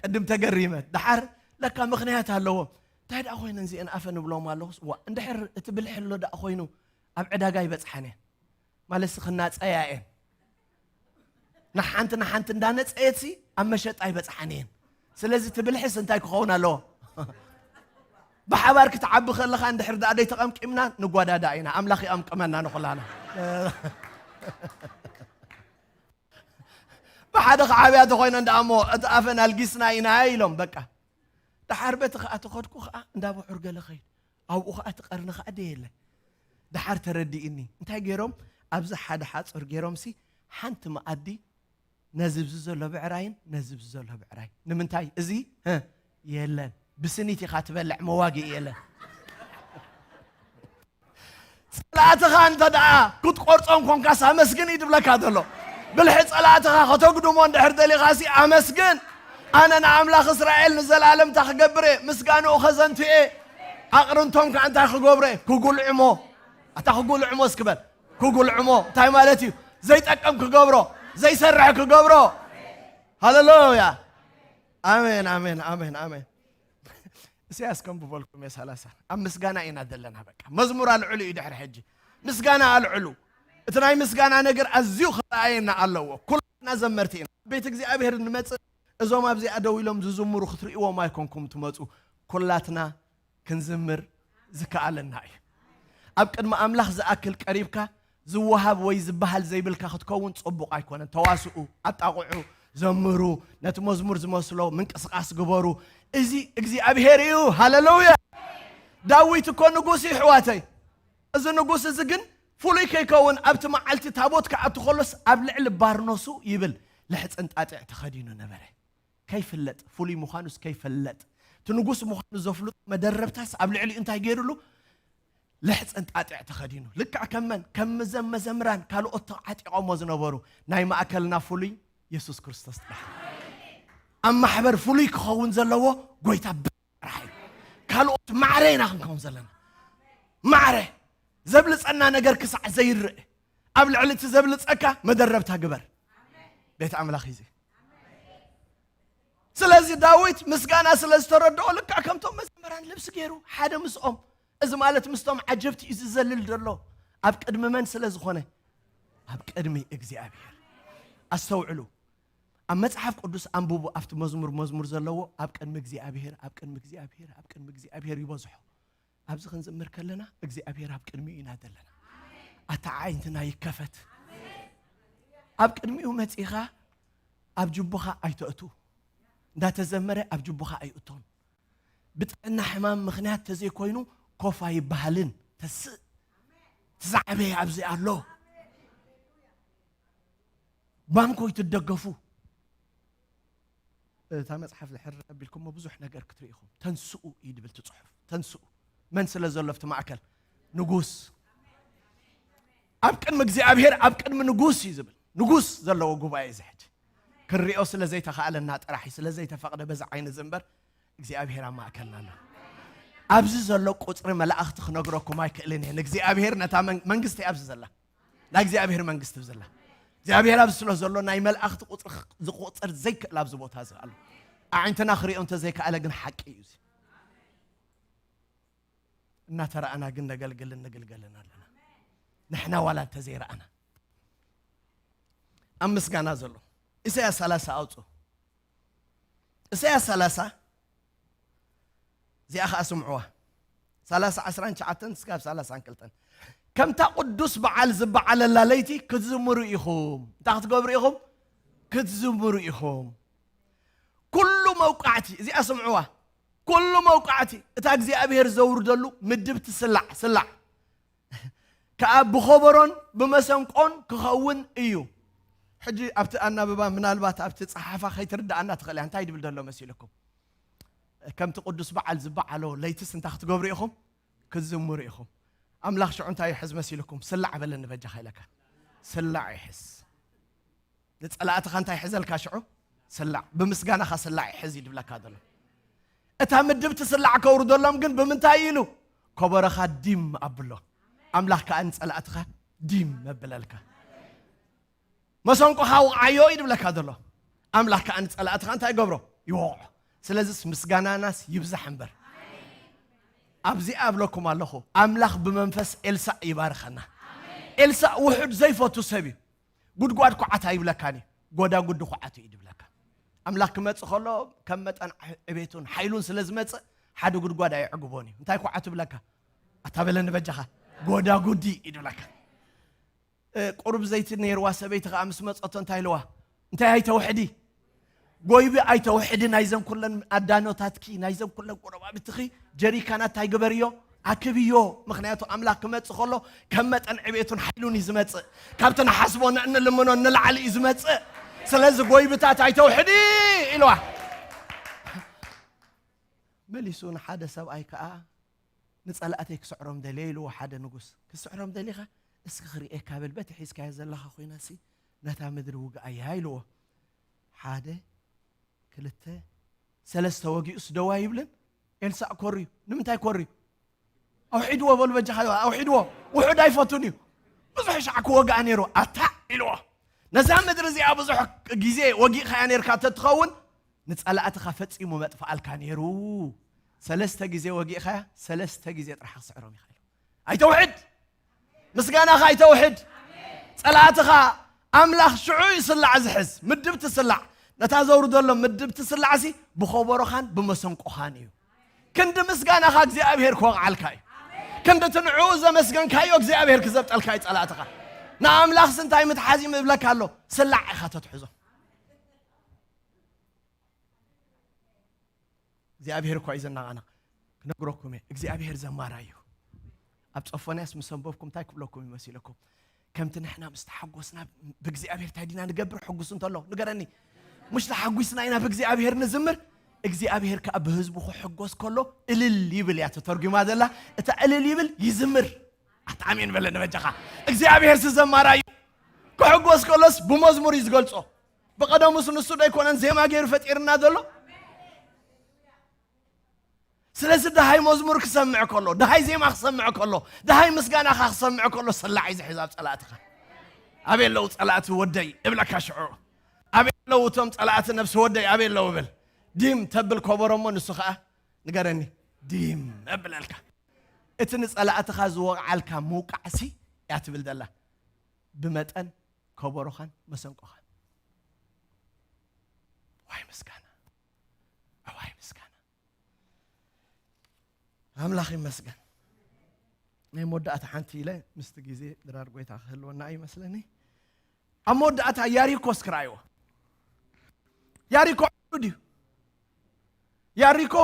ቅድም ተገሪመ። ደሓር ለካ ምኽንያት ኣለዎም። እንታይ ደኣ ኮይነን እዚአን ኣፈን እብሎም ኣለኹስ፣ ዋ፣ እንድሕር እቲ ብልሒ ኣሎ ደኣ ኮይኑ ኣብ ዕዳጋ ይበጽሓን እየን። ማለትሲ ክናጸያ እየን። ንሓንቲ ንሓንቲ እንዳነጸየትሲ ኣብ መሸጣ ይበጽሓን እየን። ስለዚ እቲ ብልሕስ እንታይ ክኸውን ኣለዎ? ብሓባር ክትዓቢ ከለኻ እንድሕር ደኣ ደይተቐምቂምና ንጓዳዳ ኢና። ኣምላኽ ይቐምቅመና ንኹላና። ብሓደ ክዓብያ ተኾይነን ደኣ እሞ እቲ ኣፈን ኣልጊስና ኢና ኢሎም በቃ። ደሓር በቲ ኸኣ ተኸድኩ ኸኣ እንዳ ብሑር ገለ ኸይድ። ኣብኡ ኸኣ እቲ ቀርኒ ኸኣ ደየለ። ደሓር ተረዲእኒ። እንታይ ገይሮም? ኣብዚ ሓደ ሓጹር ገይሮምሲ ሓንቲ መኣዲ ነዚ ብዚ ዘሎ ብዕራይን ነዚ ብዚ ዘሎ ብዕራይ። ንምንታይ? እዚ፣ እ፣ የለን። ብስኒት ኢኻ ትበልዕ፣ መዋግኢ የለን። ጸላእትኻ እንተ ደኣ ክትቆርጾም ኮንካስ ኣመስግን እዩ ድብለካ ዘሎ። ብልሒ ጸላእትኻ ከተጉድሞ እንድሕር ደሊኻሲ ኣመስግን። ኣነ ንኣምላኽ እስራኤል ንዘለኣለም እንታይ ክገብር እየ? ምስጋንኡ ከዘንቱ እየ። ኣቕርንቶም ከኣ እንታይ ክገብሮ እየ? ክጉልዕሞ። ኣታ ክጉልዕሞ እስኪ በል። ክጉልዕሞ እንታይ ማለት እዩ? ዘይጠቅም ክገብሮ፣ ዘይሰርሕ ክገብሮ። ሃሌሉያ። ኣሜን፣ ኣሜን፣ ኣሜን፣ ኣሜን። እስያስ ከም ብበልኩም እየ ሰላሳ። ኣብ ምስጋና ኢና ዘለና በቃ። መዝሙር ኣልዕሉ እዩ ድሕሪ ሕጂ። ምስጋና ኣልዕሉ። እቲ ናይ ምስጋና ነገር ኣዝዩ ክረኣየና ኣለዎ። ኩላትና ዘመርቲ ኢና። ቤት እግዚኣብሔር እንመጽእ እዞም ኣብዚኣ ደው ኢሎም ዝዝምሩ ክትርእይዎም ኣይኮንኩም ትመጹ። ኩላትና ክንዝምር ዝከኣለና እዩ። ኣብ ቅድሚ ኣምላኽ ዝኣክል ቀሪብካ ዝወሃብ ወይ ዝበሃል ዘይብልካ ክትከውን ጽቡቕ ኣይኮነን። ተዋስኡ፣ ኣጣቕዑ፣ ዘምሩ፣ ነቲ መዝሙር ዝመስሎ ምንቅስቓስ ግበሩ። እዚ እግዚኣብሔር እዩ። ሃሌሉያ! ዳዊት እኮ ንጉስ እዩ፣ ኣሕዋተይ። እዚ ንጉስ እዚ ግን ፍሉይ ከይከውን ኣብቲ መዓልቲ ታቦት ክኣቱ ከሎስ ኣብ ልዕሊ ባርኖሱ ይብል ልሕጽን ጣጢዕ ተኸዲኑ ነበረ። ከይፍለጥ፣ ፍሉይ ምዃኑስ ከይፍለጥ፣ እቲ ንጉስ ምዃኑ ዘፍልጦ መደረብታስ ኣብ ልዕሊኡ እንታይ ገይሩሉ? ልሕጽን ጣጢዕ ተኸዲኑ። ልክዕ ከም መን? ከም እዘም መዘምራን ካልኦት ተዓጢቖሞ ዝነበሩ። ናይ ማእከልና ፍሉይ የሱስ ክርስቶስ ጥራሕ። ኣብ ማሕበር ፍሉይ ክኸውን ዘለዎ ጎይታ ጥራሕ እዩ። ካልኦት ማዕረ ኢና ክንከውን ዘለና። ማዕረ ዘብልጸና ነገር ክሳዕ ዘይርእ፣ ኣብ ልዕሊ እቲ ዘብልጸካ መደረብታ ግበር። ቤት ኣምላኽ እዩ እዚ። ስለዚ ዳዊት ምስጋና ስለ ዝተረድኦ ልክዕ ከምቶም መዘምራን ልብሲ ገይሩ ሓደ ምስኦም። እዚ ማለት ምስቶም ዓጀብቲ እዩ ዝዘልል ዘሎ። ኣብ ቅድሚ መን ስለ ዝኾነ? ኣብ ቅድሚ እግዚኣብሔር። ኣስተውዕሉ። ኣብ መጽሓፍ ቅዱስ ኣንብቡ። ኣብቲ መዝሙር መዝሙር ዘለዎ ኣብ ቅድሚ እግዚኣብሔር፣ ኣብ ቅድሚ እግዚኣብሔር፣ ኣብ ቅድሚ እግዚኣብሔር ይበዝሖ። ኣብዚ ክንዝምር ከለና እግዚኣብሔር ኣብ ቅድሚኡ ኢና ዘለና። ኣታ ዓይንትና ይከፈት። ኣብ ቅድሚኡ መጺኻ ኣብ ጅቡኻ ኣይተእቱ። እንዳተዘመረ ኣብ ጅቡኻ ኣይእቶን። ብጥዕና ሕማም ምኽንያት ተዘይኮይኑ ኮፍ ኣይበሃልን። ተስእ። ትዛዕበየ ኣብዚ ኣሎ። ባንኮ ይትደገፉ። እታ መጽሓፍ ድሕር ኣቢልኩሞ ብዙሕ ነገር ክትርኢ ኢኹም። ተንስኡ እዩ ድብል እቲ ጽሑፍ። ተንስኡ። መን ስለ ዘሎ ኣብቲ ማእከል? ንጉስ። ኣብ ቅድሚ እግዚኣብሔር፣ ኣብ ቅድሚ ንጉስ እዩ ዝብል። ንጉስ ዘለዎ ጉባኤ እዚ ሕጂ ክንሪኦ ስለ ዘይተኻእለና ጥራሕ እዩ፣ ስለ ዘይተፈቕደ በዚ ዓይኒ እዚ እምበር እግዚኣብሔር ኣብ ማእከልና ኣሎ። ኣብዚ ዘሎ ቁጽሪ መላእኽቲ ክነግረኩም ኣይክእልን እየ። ንእግዚኣብሔር ነታ መን-፣ መንግስቲ ኣብዚ ዘላ፣ ናይ እግዚኣብሔር መንግስቲ ኣብ ዘላ፣ እግዚኣብሔር ኣብዚ ስለ ዘሎ ናይ መላእኽቲ ቁጽሪ ዝቁጽር ዘይክእል ኣብዚ ቦታ እዚ ኣሎ። ኣዒንትና ክሪኦ እንተዘይከኣለ ግን ሓቂ እዩ እዚ። እናተረኣና ግን ነገልግልን ንግልገልን ኣለና። ንሕና ዋላ እንተዘይረኣና ኣብ ምስጋና ዘሎ ኢሳያስ ሰላሳ ኣውፁ። ኢሳያስ ሰላሳ እዚኣ ኸዓ ስምዕዋ። ሰላሳ ዓሰርተ ትሽዓተ እስካብ ሰላሳ ክልተ። ከምታ ቅዱስ በዓል ዝበዓለላ ለይቲ ክትዝምሩ ኢኹም። እንታይ ክትገብሩ ኢኹም? ክትዝምሩ ኢኹም። ኩሉ መውቃዕቲ፣ እዚኣ ስምዕዋ። ኩሉ መውቃዕቲ እታ እግዚኣብሔር ዘውርደሉ ምድብቲ ስላዕ፣ ስላዕ ከኣ ብኸበሮን ብመሰንቆን ክኸውን እዩ። ሕጂ ኣብቲ ኣናብባ ምናልባት ኣብቲ ጸሓፋ ከይትርድኣና ትኽእል እያ። እንታይ ድብል ዘሎ መሲልኩም? ከምቲ ቅዱስ በዓል ዝበዓሎ ለይትስ እንታይ ክትገብሩ ኢኹም? ክትዝምሩ ኢኹም። ኣምላኽ ሽዑ እንታይ ይሕዝ መሲልኩም? ስላዕ በለኒ በጃኻ ኢለካ። ስላዕ ይሕዝ። ንጸላእትኻ እንታይ ይሕዘልካ ሽዑ? ስላዕ። ብምስጋናኻ ስላዕ ይሕዝ እዩ ድብለካ ዘሎ። እታ ምድብቲ ስላዕ ከውርደሎም ግን ብምንታይ ኢሉ? ከበሮኻ ዲም ኣብሎ። ኣምላኽ ከኣ ንጸላእትኻ ዲም መብለልካ። መሰንቆኻ ውቕዓዮ እዩ ድብለካ ዘሎ። ኣምላኽ ከኣ ንጸላእትኻ እንታይ ይገብሮ? ይወቕዖ። ስለዚስ ምስጋናናስ ይብዛሕ እምበር። ኣብዚኣ እብለኩም ኣለኹ፣ ኣምላኽ ብመንፈስ ኤልሳእ ይባርኸና። ኤልሳእ ውሑድ ዘይፈቱ ሰብ እዩ። ጉድጓድ ኩዓት ኣይብለካን እዩ፣ ጎዳጉዲ ኩዓት እዩ ድብለካ። ኣምላኽ ክመጽእ ከሎ ከም መጠን ዕቤቱን ሓይሉን ስለ ዝመጽእ ሓደ ጉድጓድ ኣየዕግቦን እዩ። እንታይ ኩዓት ይብለካ? ኣታ በለኒ በጃኻ፣ ጎዳጉዲ እዩ ድብለካ። እ፣ ቁሩብ ዘይቲ ነይርዋ ሰበይቲ ኸዓ ምስ መጸቶ እንታይ ኢልዋ? እንታይ ኣይተውሕዲ? ጎይቢ ኣይተውሕዲ፣ ናይዘን ኩለን ኣዳኖታትኪ፣ ናይዘን ኩለን ጎረባብትኺ ጀሪካናት እንታይ ግበርዮ? ኣክብዮ። ምኽንያቱ ኣምላኽ ክመጽእ ከሎ ከም መጠን ዕቤቱን ሓይሉን እዩ ዝመጽእ። ካብቲ ንሓስቦ ን-፣ እንልምኖ ንላዕሊ እዩ ዝመጽእ። ስለዚ ጎይብታት ኣይተውሕዲ ኢልዋ። መሊሱ ንሓደ ሰብኣይ ከኣ ንጸላእተይ ክስዕሮም ደልየ ኢልዎ ሓደ ንጉስ። "ክስዕሮም ደሊኻ? እስኪ ክርእየካ በል፣ በቲ ሒዝካዮ ዘለኻ ኮይናሲ ነታ ምድሪ ውግኣያ" ኢልዎ። ሓደ፣ ክልተ፣ ሰለስተ ወጊኡስ ደው ኣይብልን? ኤልሳእ ኮርዩ። ንምንታይ ኮርዩ? "ኣውሒድዎ" በሉ በጃኻ፣ ኣውሒድዎ። ውሑድ ኣይፈቱን እዩ። ብዙሕ ሻዕ ክወግኣ ነይሩ። "ኣታ" ኢልዎ። "ነዛ ምድሪ እዚኣ ብዙሕ ግዜ ወጊእካያ ነይርካ ተትኸውን፣ ንጸላእትኻ ፈጺሙ መጥፍኣልካ ነይሩ። ሰለስተ ግዜ ወጊእኻያ፣ ሰለስተ ግዜ ጥራሕ ክስዕሮም ኢኻ" ኢሉ። ኣይተውሕድ። ምስጋናኻ ኣይተውሕድ። ጸላእትኻ ኣምላኽ ሽዑ እዩ ስላዕ ዝሕዝ፣ ምድብቲ ስላዕ። ነታ ዘውርደሎም ምድብቲ ስላዕሲ ብኸበሮኻን ብመሰንቆኻን እዩ። ክንዲ ምስጋናኻ እግዚኣብሔር ክወቕዓልካ እዩ። ክንዲ እቲ ንዕኡ ዘመስገንካዮ እግዚኣብሔር ክዘብጠልካ እዩ ጸላእትኻ። ንኣምላኽስ እንታይ ምትሓዝ እዩ ምብለካ ኣሎ? ስላዕ ኢኻ ተትሕዞ። እግዚኣብሔር እኳ እዩ ዘናቓና። ክነግረኩም እየ፣ እግዚኣብሔር ዘማራይ እዩ። ኣብ ጾፎንያስ ምስ ኣንበብኩም እንታይ ክብለኩም ይመስለኩም? ከምቲ ንሕና ምስ ተሓጎስና ብእግዚኣብሔር እንታይ ዲና ንገብር? ሕጉስ እንተሎ ንገረኒ። "ምሽ ተሓጒስና ኢና ብእግዚኣብሔር ንዝምር፣ እግዚኣብሔር ከኣ ብህዝቡ ክሕጎስ ከሎ እልል ይብል" እያ ተተርጉማ ዘላ። እታ እልል ይብል ይዝምር። ኣታ ኣሜን በለኒ በጃኻ። እግዚኣብሔር ሲ ዘማራይ እዩ። ክሕጎስ ከሎስ ብመዝሙር እዩ ዝገልጾ። ብቐደሙስ ንሱ ዶ ኣይኮነን ዜማ ገይሩ ፈጢርና ዘሎ? ስለዚ ደሃይ መዝሙር ክሰምዕ ከሎ፣ ደሃይ ዜማ ክሰምዕ ከሎ፣ ደሃይ ምስጋናኻ ክሰምዕ ከሎ፣ ስላዕ እዩ ዝሕዝ ኣብ ጸላእትኻ። "ኣበይ ኣለዉ ጸላእቲ ወደይ?" እብለካ ሽዑ። "ኣበይ ኣለዉ እቶም ጸላእቲ ነፍሲ ወደይ? ኣበይ ኣለዉ?" እብል። ዲም ተብል ከበሮ እሞ ንሱ ኸኣ ንገረኒ፣ ዲም እብለልካ። እቲ ንጸላእትኻ ዝወቕዓልካ ምውቃዕሲ እያ ትብል ዘላ። ብመጠን ከበሮኻን መሰንቆኻን። ዋይ ምስጋና፣ ዋይ ምስጋና። ኣምላኽ ይመስገን። ናይ መወዳእታ ሓንቲ ኢለ ምስቲ ግዜ ድራር ጎይታ ክህልወና እዩ ይመስለኒ። ኣብ መወዳእታ ያሪኮ እስኪ ረኣይዎ። ያሪኮ ዕጹ ድዩ? ያሪኮ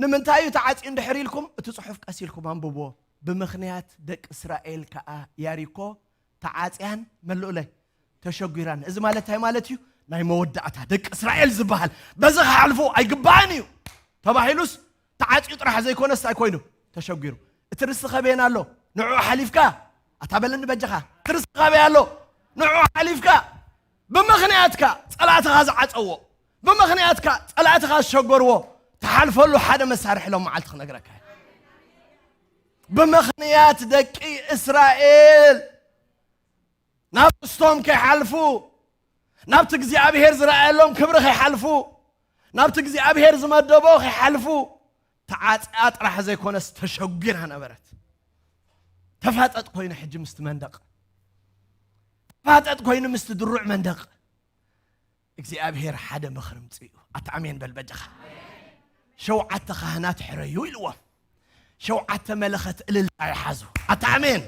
ንምንታይ እዩ ተዓጽዩ እንድሕር ኢልኩም እቲ ጽሑፍ ቀስ ኢልኩም ኣንብብዎ። ብምኽንያት ደቂ እስራኤል ከኣ ያሪኮ ተዓጽያን መልኡለይ ተሸጒራን። እዚ ማለት እንታይ ማለት እዩ? ናይ መወዳእታ ደቂ እስራኤል ዝበሃል በዚ ክሓልፉ ኣይግባእን እዩ ተባሂሉስ ተዓጽዩ ጥራሕ ዘይኮነስ እንታይ ኮይኑ? ተሸጒሩ። እቲ ርስቲ ከበየን ኣሎ? ንዕኡ ሓሊፍካ። ኣታ በለኒ በጃኻ። እቲ ርስቲ ካበይ ኣሎ? ንዕኡ ሓሊፍካ። ብምኽንያትካ ጸላእትኻ ዝዓጸዎ፣ ብምኽንያትካ ጸላእትኻ ዝሸገርዎ ትሓልፈሉ ሓደ መሳርሒ ሎም መዓልቲ ክነግረካ እየ። ብምኽንያት ደቂ እስራኤል ናብ ርስቶም ከይሓልፉ፣ ናብቲ እግዚኣብሔር ዝረኣየሎም ክብሪ ከይሓልፉ፣ ናብቲ እግዚኣብሔር ዝመደቦ ከይሓልፉ ተዓጽያ ጥራሕ ዘይኮነስ ተሸጒራ ነበረት። ተፋጠጥ ኮይኑ ሕጂ ምስቲ መንደቕ፣ ተፋጠጥ ኮይኑ ምስቲ ድሩዕ መንደቕ። እግዚኣብሔር ሓደ ምኽሪ ምጽኡ። ኣታ ኣሜን በል በጃኻ። ሸውዓተ ካህናት ሕረዩ ኢልዎም። ሸውዓተ መለኸት እልልታ ይሓዙ። ኣታ ኣሜን።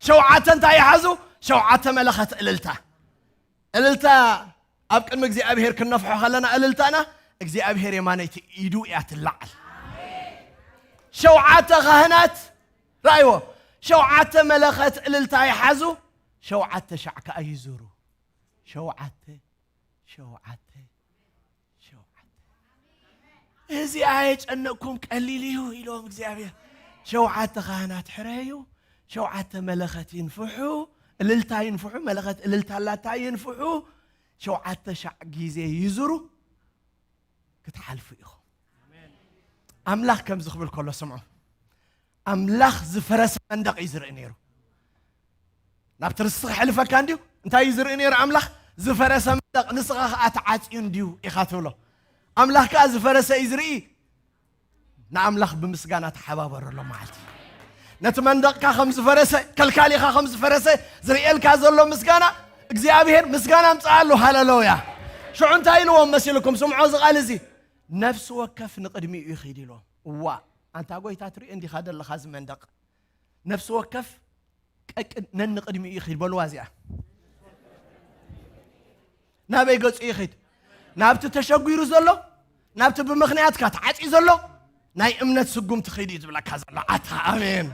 ሸውዓተ እንታይ ይሓዙ? ሸውዓተ መለኸት እልልታ። እልልታ ኣብ ቅድሚ እግዚኣብሔር ክነፍሖ ከለና እልልታና እግዚኣብሔር የማነይቲ ኢዱ እያ ትለዓል። ሸውዓተ ካህናት ረኣይዎ። ሸውዓተ መለኸት እልልታ ይሓዙ። ሸውዓተ ሻዕ ከኣ ይዙሩ። ሸውዓተ ሸውዓተ ሸውዓተ። እዚ ኣየጨነቅኩም ቀሊል እዩ ኢሎም እግዚኣብሔር። ሸውዓተ ካህናት ሕረዩ፣ ሸውዓተ መለኸት ይንፍሑ፣ እልልታ ይንፍሑ፣ መለኸት እልልታ ኣላታ ይንፍሑ፣ ሸውዓተ ሻዕ ግዜ ይዙሩ፣ ክትሓልፉ ኢኹም። ኣምላኽ ከምዚ ክብል ከሎ ስምዑ። ኣምላኽ ዝፈረሰ መንደቕ እዩ ዝርኢ ነይሩ። ናብቲ ርስቲ ክሕልፈካ እንድዩ። እንታይ እዩ ዝርኢ ነይሩ ኣምላኽ? ዝፈረሰ መንደቕ፣ ንስኻ ኸኣ ተዓጽዩ እንድዩ ኢኻ ትብሎ። ኣምላኽ ከኣ ዝፈረሰ እዩ ዝርኢ። ንኣምላኽ ብምስጋና ተሓባበረሎ መዓልቲ። ነቲ መንደቕካ ከም ዝፈረሰ፣ ከልካሊኻ ከም ዝፈረሰ ዝርእየልካ ዘሎ ምስጋና፣ እግዚኣብሔር ምስጋና ምጽኣሉ። ሃለሉያ። ሽዑ እንታይ ኢልዎም መሲልኩም? ስምዖ እዚ ቃል እዚ፣ ነፍሲ ወከፍ ንቕድሚኡ ይኺድ ኢልዎም። እዋ፣ ኣንታ ጎይታ ትርእዮ እንዲኻ ዘለኻ እዚ መንደቕ። ነፍሲ ወከፍ ቀቅ-፣ ነንቕድሚኡ ይኺድ በልዋ እዚኣ። ናበይ ገጹ ይኺድ? ናብቲ ተሸጒሩ ዘሎ፣ ናብቲ ብምኽንያትካ ተዓጽዩ ዘሎ ናይ እምነት ስጉምቲ ኺድ እዩ ዝብለካ ዘሎ። ኣታ ኣሜን።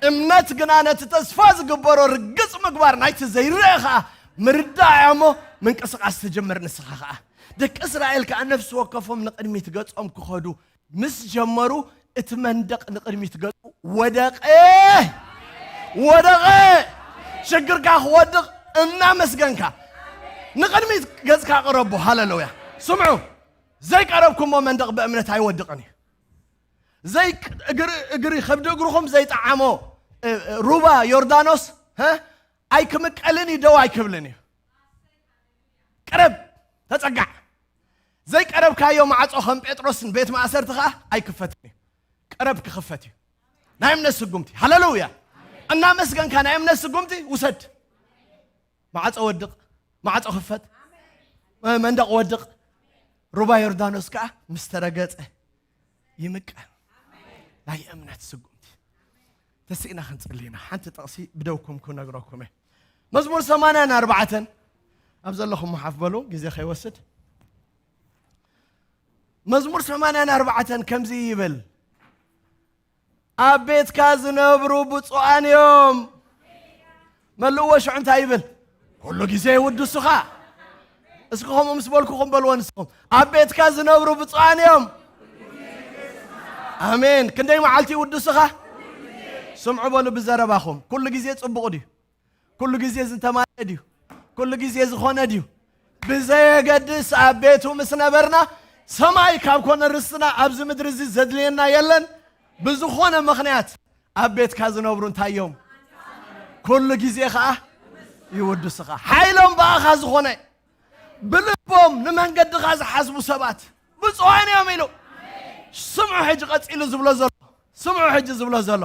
እምነት ግና ነቲ ተስፋ ዝግበሮ ርግጽ ምግባር፣ ናይቲ ዘይረአ ኸኣ ምርዳእ እያ እሞ ምንቅስቓስ ትጅምር ንስኻ ኸኣ። ደቂ እስራኤል ከኣ ነፍሲ ወከፎም ንቕድሚት ገጾም ክኸዱ ምስ ጀመሩ እቲ መንደቕ ንቕድሚት ገጹ ወደቐ። ወደቐ። ሽግርካ ክወድቕ እናመስገንካ ንቕድሚት ገጽካ ቅረቦ። ሃለሉያ። ስምዑ፣ ዘይቀረብኩሞ መንደቕ ብእምነት ኣይወድቕን እዩ። ዘይ-፣ እግሪ፣ እግሪ፣ ከብዲ እግርኹም ዘይጠዓሞ፣ እ፣ እ፣ ሩባ ዮርዳኖስ፣ ሀ? ኣይክምቀልን እዩ፣ ደው ኣይክብልን እዩ። ቅረብ፣ ተጸጋዕ። ዘይቀረብካዮ ማዕጾ ከም ጴጥሮስን ቤት ማእሰርቲ ኸኣ ኣይክፈትን እዩ። ቅረብ ክኽፈት እዩ። ናይ እምነት ስጉምቲ። ሃለሉያ። እናመስገንካ ናይ እምነት ስጉምቲ ውሰድ። ማዕጾ ወድቕ፣ ማዕጾ ክፈት፣ መንደቕ ወድቕ። ሩባ ዮርዳኖስ ከኣ ምስ ተረገጸ ይምቀል። ናይ እምነት ስጉምቲ። ተስኢና ክንጽሊ ኢና። ሓንቲ ጥቕሲ ብደውኩም ክነግረኩም እየ። መዝሙር ሰማንያን ኣርባዕተን ኣብ ዘለኹም መሓፍ በሉ፣ ግዜ ከይወስድ። መዝሙር ሰማንያን ኣርባዕተን ከምዚ ይብል፣ ኣብ ቤትካ ዝነብሩ ብፁዓን እዮም። መልእዎ ሽዑ እንታይ ይብል? ኩሉ ግዜ ይውድሱኻ። እስኪ ከምኡ ምስ በልኩኹም በልዎ ንስኹም። ኣብ ቤትካ ዝነብሩ ብፁዓን እዮም። ኣሜን። ክንደይ መዓልቲ ይውድሱኻ? ስምዑ በሉ ብዘረባኹም። ኩሉ ግዜ ጽቡቕ ድዩ? ኩሉ ግዜ ዝተማልአ ድዩ? ኩሉ ግዜ ዝኾነ ድዩ? ብዘየገድስ ኣብ ቤቱ ምስ ነበርና፣ ሰማይ ካብ ኮነ ርስትና ኣብዚ ምድሪ እዚ ዘድልየና የለን። ብዝኾነ ምኽንያት ኣብ ቤትካ ዝነብሩ እንታይ እዮም? ኩሉ ግዜ ኸኣ ይውድሱኻ። ሓይሎም ብኣኻ ዝኾነ፣ ብልቦም ንመንገድኻ ዝሓስቡ ሰባት ብፁዓን እዮም ኢሉ። ስምዑ ሕጂ ቀጺሉ ዝብሎ ዘሎ፣ ስምዑ ሕጂ ዝብሎ ዘሎ፣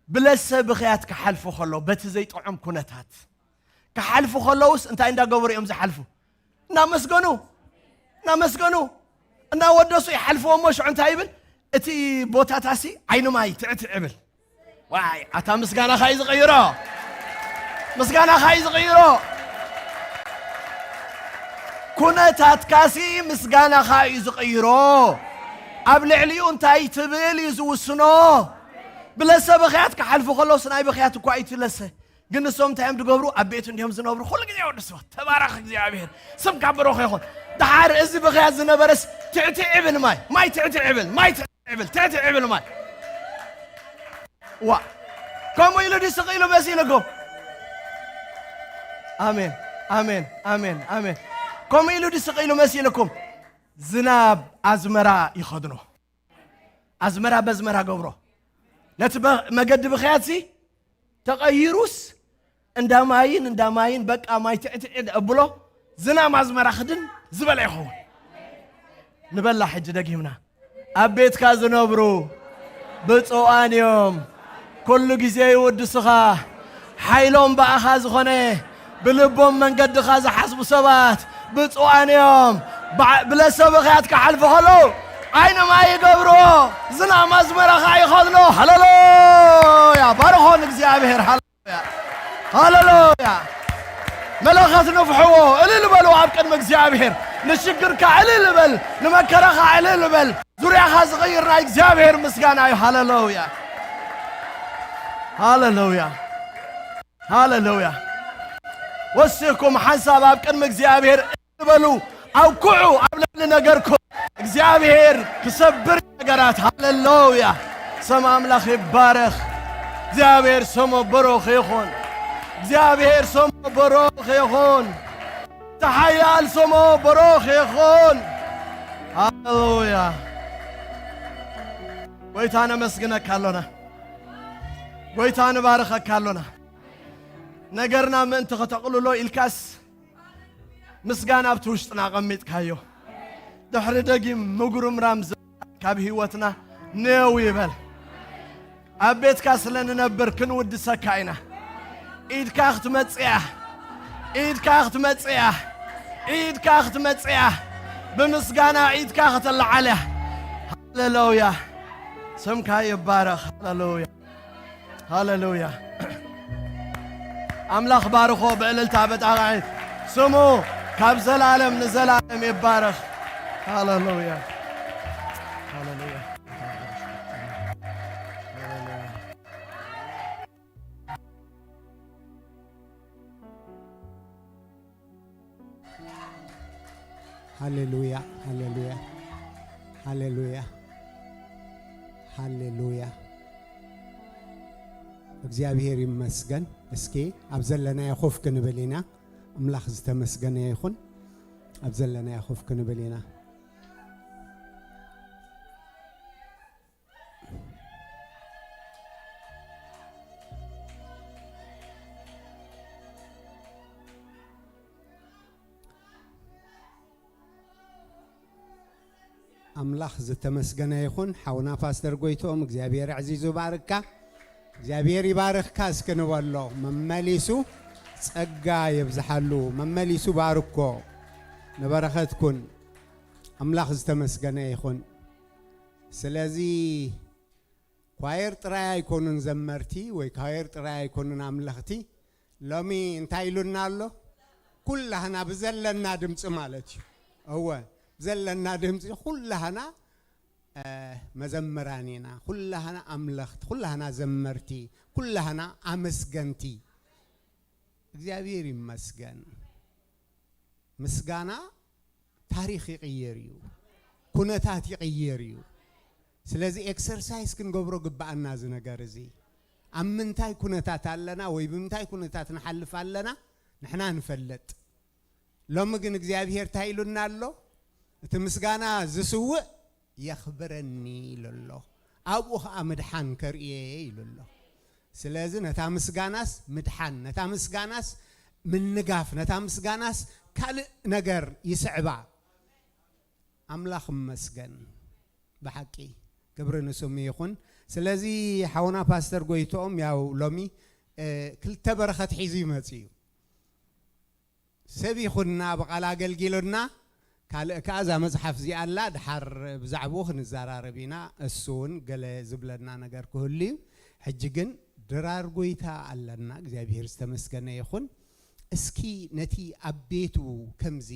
ብለሰ ብኽያት ክሓልፉ ከለዉ፣ በቲ ዘይጥዑም ኩነታት ክሓልፉ ከለዉስ እንታይ እንዳገበሩ እዮም ዝሓልፉ? እናመስገኑ፣ እናመስገኑ፣ እናወደሱ ይሓልፍዎ። እሞ ሽዑ እንታይ ይብል? እቲ ቦታታሲ ዓይኒ ማይ ትዕትዕ ይብል። ዋይ፣ ኣታ ምስጋናኻ እዩ ዝቕይሮ። ምስጋናኻ እዩ ዝቕይሮ። ኩነታትካሲ ምስጋናኻ እዩ ዝቕይሮ። ኣብ ልዕሊኡ እንታይ ትብል እዩ ዝውስኖ። ብለሰ ብኽያት ክሓልፉ ከለውስ ናይ ብኽያት እኳ እዩ ትለሰ። ግን ንሶም እንታይ እዮም ዝገብሩ? ኣብ ቤቱ እንዲዮም ዝነብሩ። ኩሉ ግዜ ወዲ ሰባት ተባረኽ እግዚኣብሔር፣ ስምካ ብሩኽ ይኹን። ደሓር እዚ ብኽያት ዝነበረስ ትዕትዕ ይብል ማይ፣ ማይ ትዕትዕ ይብል፣ ማይ ትዕትዕ ይብል፣ ትዕትዕ ይብል ማይ። ዋ፣ ከምኡ ኢሉ ድዩ ስቕ ኢሉ መሲልኩም? ኣሜን፣ ኣሜን፣ ኣሜን፣ ኣሜን። ከምኡ ኢሉ ድስቕ ኢሉ መሲልኩም? ዝናብ ኣዝመራ ይኸድኖ። ኣዝመራ በዝመራ ገብሮ። ነቲ በ-፣ መገዲ ብኽያትሲ ተቐይሩስ፣ እንዳ ማይን እንዳ ማይን በቃ ማይ ትዕትዕ እብሎ፣ ዝናም ኣዝመራ ክድን ዝበለ ይኸውን። ንበላ ሕጂ ደጊምና። ኣብ ቤትካ ዝነብሩ ብፁዓን እዮም። ኩሉ ግዜ ይውድስኻ። ሓይሎም ብኣኻ ዝኾነ፣ ብልቦም መንገድኻ ዝሓስቡ ሰባት ብፁዓን እዮም። ብዓ-፣ ብለሰ ብኽያት ክሓልፉ ከለዉ ዓይኒ ማይ ይገብርዎ፣ ዝናም ኣዝመራ ኸዓ ይኸድኖ። ሃሌሉያ! ባርኾ ንእግዚኣብሔር። ሃሌሉያ! ሃሌሉያ! መለኸት ንፍሕዎ፣ እልል በሉ ኣብ ቅድሚ እግዚኣብሔር። ንሽግርካ እልል በል፣ ንመከራኻ እልል በል። ዙርያኻ ዝቕይር ናይ እግዚኣብሔር ምስጋና እዩ። ሃሌሉያ! ሃሌሉያ! ሃሌሉያ! ወሲኽኩም ሓንሳብ ኣብ ቅድሚ እግዚኣብሔር እልል በሉ፣ ኣውክዑ ኣብ ልዕሊ ነገርኩም። እግዚኣብሔር ክሰብር ነገራት። ሃሌሉያ! ስም ኣምላኽ ይባረኽ። እግዚኣብሔር ስሙ ብሩኽ ይኹን። እግዚኣብሔር ስሙ ብሩኽ ይኹን። እቲ ሓያል ስሙ ብሩኽ ይኹን። ሃሌሉያ! ጎይታ ነመስግነካ ኣሎና። ጎይታ ንባርኸካ ኣሎና። ነገርና ምእንቲ ከተቕልሎ ኢልካስ ምስጋና ኣብቲ ውሽጥና ኣቐሚጥካዮ። ድሕሪ ደጊም ምጉርምራም ዝ-፣ ካብ ህይወትና ነው ይበል። ኣብ ቤትካ ስለ ንነብር ክንውድሰካ ኢና። ኢድካ ክትመጽእ እያ። ኢድካ ክትመጽእ እያ። ኢድካ ክትመጽእ እያ። ብምስጋና ኢድካ ከተለዓል እያ። ሃሌሉያ። ስምካ ይባረኽ። ሃሌሉያ። ሃሌሉያ። ኣምላኽ ባርኾ ብእልልታ በጣቕዒ። ስሙ ካብ ዘላለም ንዘላለም ይባረኽ። ሃሌሉያ። ሃሌሉያ። ሃሌሉያ። ሃሌሉያ፣ ሃሌሉያ፣ ሃሌሉያ፣ ሃሌሉያ። እግዚኣብሔር ይመስገን። እስኪ ኣብ ዘለናዮ ኮፍ ክንብል ኢና። ኣምላኽ ዝተመስገነ ይኹን። ኣብ ዘለናዮ ኮፍ ክንብል ኢና። ኣምላኽ ዝተመስገነ ይኹን። ሓውና ፓስተር ጎይትኦም እግዚኣብሔር ኣዕዚዙ ባርካ። እግዚኣብሔር ይባርኽካ እስኪ ንበሎ። መመሊሱ ጸጋ የብዝሓሉ። መመሊሱ ባርኮ። ንበረኸት ኩን። ኣምላኽ ዝተመስገነ ይኹን። ስለዚ ኳየር ጥራይ ኣይኮኑን ዘመርቲ ወይ ኳየር ጥራይ ኣይኮኑን ኣምለኽቲ። ሎሚ እንታይ ኢሉና ኣሎ? ኩላህና ብዘለና ድምፂ ማለት እዩ። እወ፣ ብዘለና ድምፂ ኩላህና፣ እ፣ መዘምራን ኢና። ኩላህና ኣምለኽቲ፣ ኩላህና ዘመርቲ፣ ኩላህና ኣመስገንቲ። እግዚኣብሔር ይመስገን። ምስጋና ታሪኽ ይቕይር እዩ። ኩነታት ይቕይር እዩ። ስለዚ ኤክሰርሳይዝ ክንገብሮ ግብኣና እዚ ነገር እዚ። ኣብ ምንታይ ኩነታት ኣለና ወይ ብምንታይ ኩነታት ንሓልፍ ኣለና ንሕና ንፈልጥ። ሎሚ ግን እግዚኣብሔር እንታይ ኢሉና ኣሎ? እቲ ምስጋና ዝስውእ የኽብረኒ ኢሉ ኣሎ። ኣብኡ ኸዓ ምድሓን ከርእየ ኢሉ ኣሎ። ስለዚ ነታ ምስጋናስ ምድሓን፣ ነታ ምስጋናስ ምንጋፍ፣ ነታ ምስጋናስ ካልእ ነገር ይስዕባ። ኣምላኽ ይመስገን። ብሓቂ ክብሪ ንስሙ ይኹን። ስለዚ ሓውና ፓስተር ጎይትኦም ያው ሎሚ፣ እ፣ ክልተ በረኸት ሒዙ ይመጽእ እዩ። ሰብ ይኹንና ብቓል ኣገልጊሉና፣ ካልእ ከኣ እዛ መጽሓፍ እዚኣ ኣላ፣ ድሓር ብዛዕባኡ ክንዘራረብ ኢና። እሱ እውን ገለ ዝብለና ነገር ክህሉ እዩ። ሕጂ ግን ድራር ጎይታ ኣለና፣ እግዚኣብሔር ዝተመስገነ ይኹን። እስኪ ነቲ ኣብ ቤቱ ከምዚ፣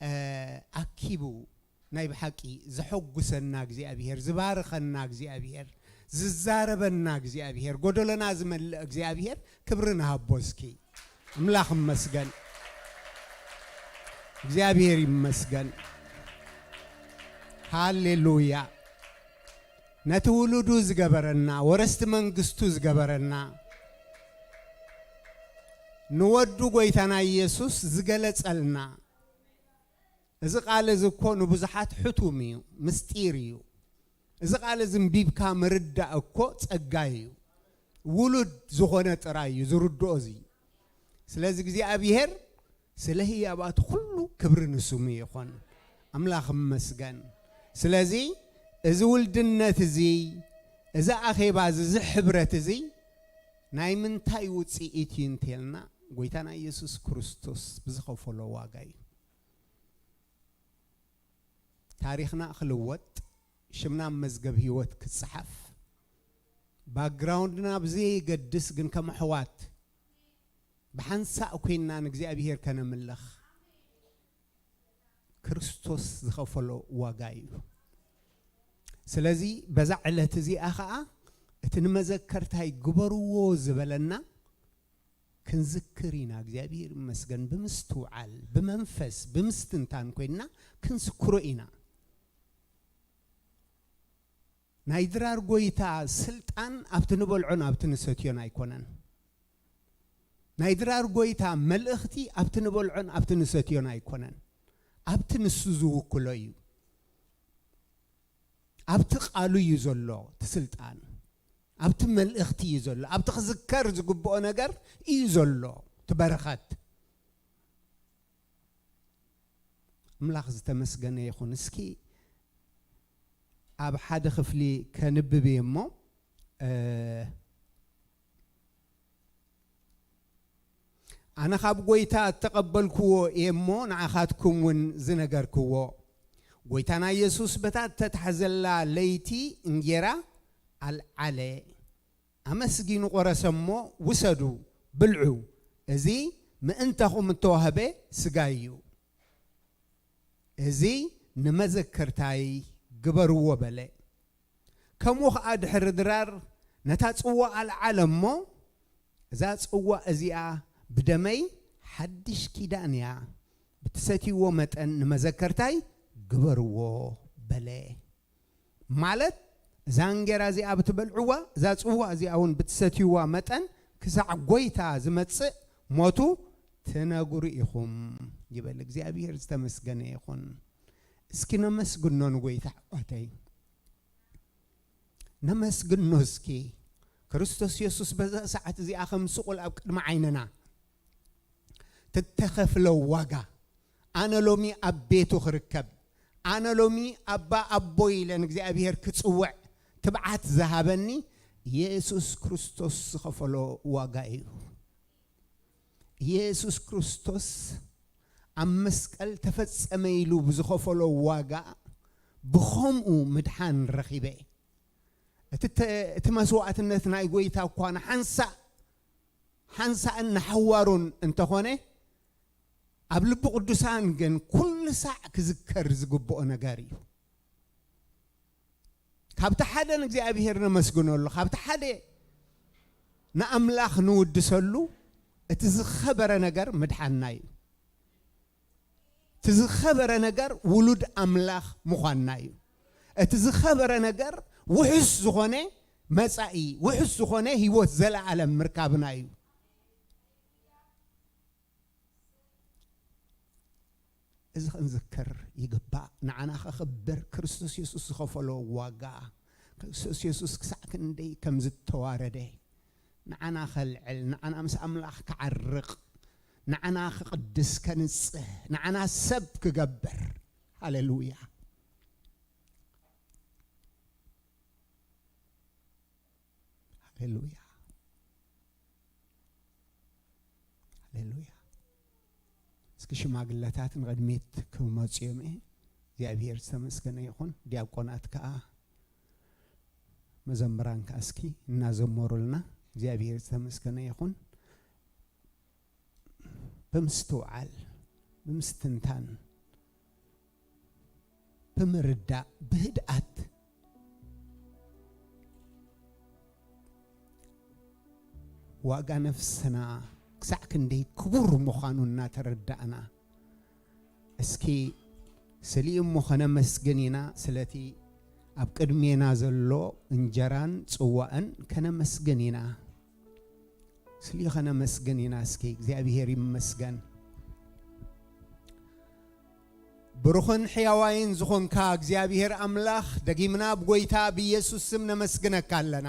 እ፣ ኣኪቡ ናይ ብሓቂ ዘሐጉሰና እግዚኣብሔር፣ ዝባርኸና እግዚኣብሔር፣ ዝዛረበና እግዚኣብሔር፣ ጎደሎና ዝመልእ እግዚኣብሔር ክብሪ ንሃቦ እስኪ። ኣምላኽ ይመስገን። እግዚኣብሔር ይመስገን። ሃሌሉያ። ነቲ ውሉዱ ዝገበረና፣ ወረስቲ መንግስቱ ዝገበረና፣ ንወዱ ጎይታና ኢየሱስ ዝገለጸልና፣ እዚ ቃል እዚ እኮ ንብዙሓት ሕቱም እዩ፣ ምስጢር እዩ። እዚ ቃል እዚ እንቢብካ ምርዳእ እኮ ጸጋ እዩ። ውሉድ ዝኾነ ጥራይ እዩ ዝርድኦ እዚ። ስለዚ እግዚኣብሔር ስለ ህያባት ኩሉ ክብሪ ንስሙ ይኹን። ኣምላኽ ይመስገን። ስለዚ እዚ ውልድነት እዚ፣ እዚ ኣኼባ እዚ፣ እዚ ሕብረት እዚ ናይ ምንታይ ውጽኢት እዩ እንተልና፣ ጎይታና ኢየሱስ ክርስቶስ ብዝኸፈሎ ዋጋ እዩ። ታሪኽና ክልወጥ፣ ሽምና ኣብ መዝገብ ህይወት ክጸሓፍ፣ ባክግራውንድና ብዘየገድስ ግን ከም ኣሕዋት ብሓንሳእ ኮይንና ንእግዚኣብሔር ከነምልኽ ክርስቶስ ዝኸፈሎ ዋጋ እዩ። ስለዚ በዛ ዕለት እዚኣ ኸኣ እቲ ንመዘከርታይ ግበርዎ ዝበለና ክንዝክር ኢና። እግዚኣብሔር ይመስገን። ብምስትውዓል፣ ብመንፈስ፣ ብምስትንታን ኮይንና ክንዝክሮ ኢና። ናይ ድራር ጎይታ ስልጣን ኣብቲ ንበልዖን ኣብቲ ንሰትዮን ኣይኮነን። ናይ ድራር ጎይታ መልእኽቲ ኣብቲ ንበልዖን ኣብቲ ንሰትዮን ኣይኮነን። ኣብቲ ንሱ ዝውክሎ እዩ። ኣብቲ ቃሉ እዩ ዘሎ እቲ ስልጣን። ኣብቲ መልእኽቲ እዩ ዘሎ። ኣብቲ ክዝከር ዝግብኦ ነገር እዩ ዘሎ እቲ በረኸት። ኣምላኽ ዝተመስገነ ይኹን። እስኪ ኣብ ሓደ ክፍሊ ከንብብ እየ እሞ፣ እ፣ ኣነ ካብ ጎይታ እተቐበልክዎ እየ እሞ ንዓኻትኩም እውን ዝነገርክዎ። ጎይታና ኢየሱስ በታ እተታሕዘላ ለይቲ እንጌራ ኣልዓለ፣ ኣመስጊኑ ቆረሰ እሞ፣ "ውሰዱ፣ ብልዑ፣ እዚ ምእንታኹም እተዋህበ ስጋይ እዩ። እዚ ንመዘከርታይ ግበርዎ" በለ። ከምኡ ኸኣ ድሕሪ ድራር ነታ ጽዋ ኣልዓለ እሞ፣ "እዛ ጽዋ እዚኣ ብደመይ ሓድሽ ኪዳን እያ፣ ብትሰትይዎ መጠን ንመዘከርታይ ግበርዎ" በለ። ማለት እዛ እንጌራ እዚኣ ብትበልዕዋ፣ እዛ ጽዋ እዚኣ እውን ብትሰትይዋ መጠን ክሳዕ ጎይታ ዝመጽእ ሞቱ ትነግሩ ኢኹም ይበል። እግዚኣብሔር ዝተመስገነ ይኹን። እስኪ ነመስግኖ ንጎይታ ኣሕዋተይ። ነመስግኖ እስኪ። ክርስቶስ የሱስ በዛ ሰዓት እዚኣ ከም ስቑል ኣብ ቅድሚ ዓይንና ትተኸፍሎ ዋጋ። ኣነ ሎሚ ኣብ ቤቱ ክርከብ፣ ኣነ ሎሚ ኣባ ኣቦ ኢለ ንእግዚኣብሔር ክጽውዕ ትብዓት ዝሃበኒ የሱስ ክርስቶስ ዝኸፈሎ ዋጋ እዩ። የሱስ ክርስቶስ ኣብ መስቀል ተፈጸመ ኢሉ ብዝኸፈሎ ዋጋ ብኸምኡ ምድሓን ረኺበ። እቲ ተ-፣ እቲ መስዋዕትነት ናይ ጎይታ እኳ ንሓንሳእ፣ ሓንሳእን ንሓዋሩን እንተኾነ፣ ኣብ ልቢ ቅዱሳን ግን ኩሉ ሳዕ ክዝከር ዝግብኦ ነገር እዩ። ካብቲ ሓደ ንእግዚኣብሔር ነመስግነሉ፣ ካብቲ ሓደ ንኣምላኽ ንውድሰሉ፣ እቲ ዝኸበረ ነገር ምድሓንና እዩ። እቲ ዝኸበረ ነገር ውሉድ ኣምላኽ ምዃንና እዩ። እቲ ዝኸበረ ነገር ውሑስ ዝኾነ መጻኢ፣ ውሑስ ዝኾነ ህይወት ዘለኣለም ምርካብና እዩ። እዚ ክንዝክር ይግባእ። ንዓና ከኽብር ክርስቶስ የሱስ ዝኸፈሎ ዋጋ፣ ክርስቶስ የሱስ ክሳዕ ክንደይ ከም ዝተዋረደ፣ ንዓና ከልዕል፣ ንዓና ምስ ኣምላኽ ክዓርቕ፣ ንዓና ክቕድስ፣ ከንጽህ፣ ንዓና ሰብ ክገብር። ሃሌሉያ። ሃሌሉያ። ሃሌሉያ። እስኪ ሽማግለታት ንቕድሚት ክመጹ እዮም። እግዚኣብሔር ዝተመስገነ ይኹን። ዲያቆናት ከኣ መዘምራን ከኣ እስኪ እናዘመሩልና። እግዚኣብሔር ዝተመስገነ ይኹን። ብምስትውዓል፣ ብምስትንታን፣ ብምርዳእ፣ ብህድኣት ዋጋ ነፍስና ክሳዕ ክንደይ ክቡር ምዃኑ እናተረዳእና፣ እስኪ ስሊኡ እሞ ከነመስግን ኢና። ስለቲ ኣብ ቅድሜና ዘሎ እንጀራን ጽዋእን ከነመስግን ኢና። ስሊኡ ከነመስግን ኢና። እስኪ እግዚኣብሔር ይመስገን። ብሩኽን ሕያዋይን ዝኾንካ እግዚኣብሔር ኣምላኽ፣ ደጊምና ብጎይታ ብኢየሱስ ስም ነመስግነካ ኣለና።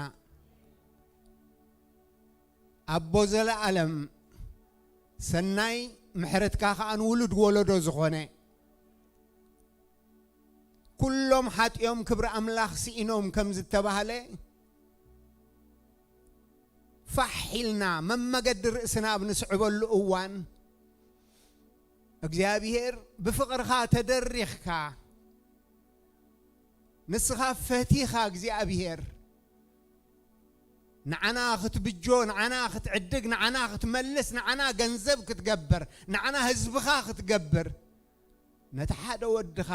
ኣቦ ዘለኣለም፣ ሰናይ ምሕረትካ ኸኣ ንውሉድ ወለዶ ዝኾነ፣ ኩሎም ሓጢኦም ክብሪ ኣምላኽ ስኢኖም ከም ዝተባህለ፣ ፋሕ ኢልና መመገዲ ርእስና ኣብ ንስዕበሉ እዋን፣ እግዚኣብሔር ብፍቕርኻ ተደሪኽካ፣ ንስኻ ፈቲኻ እግዚኣብሔር ንዓና ክትብጆ፣ ንዓና ክትዕድግ፣ ንዓና ክትመልስ፣ ንዓና ገንዘብ ክትገብር፣ ንዓና ህዝብኻ ክትገብር፣ ነቲ ሓደ ወድኻ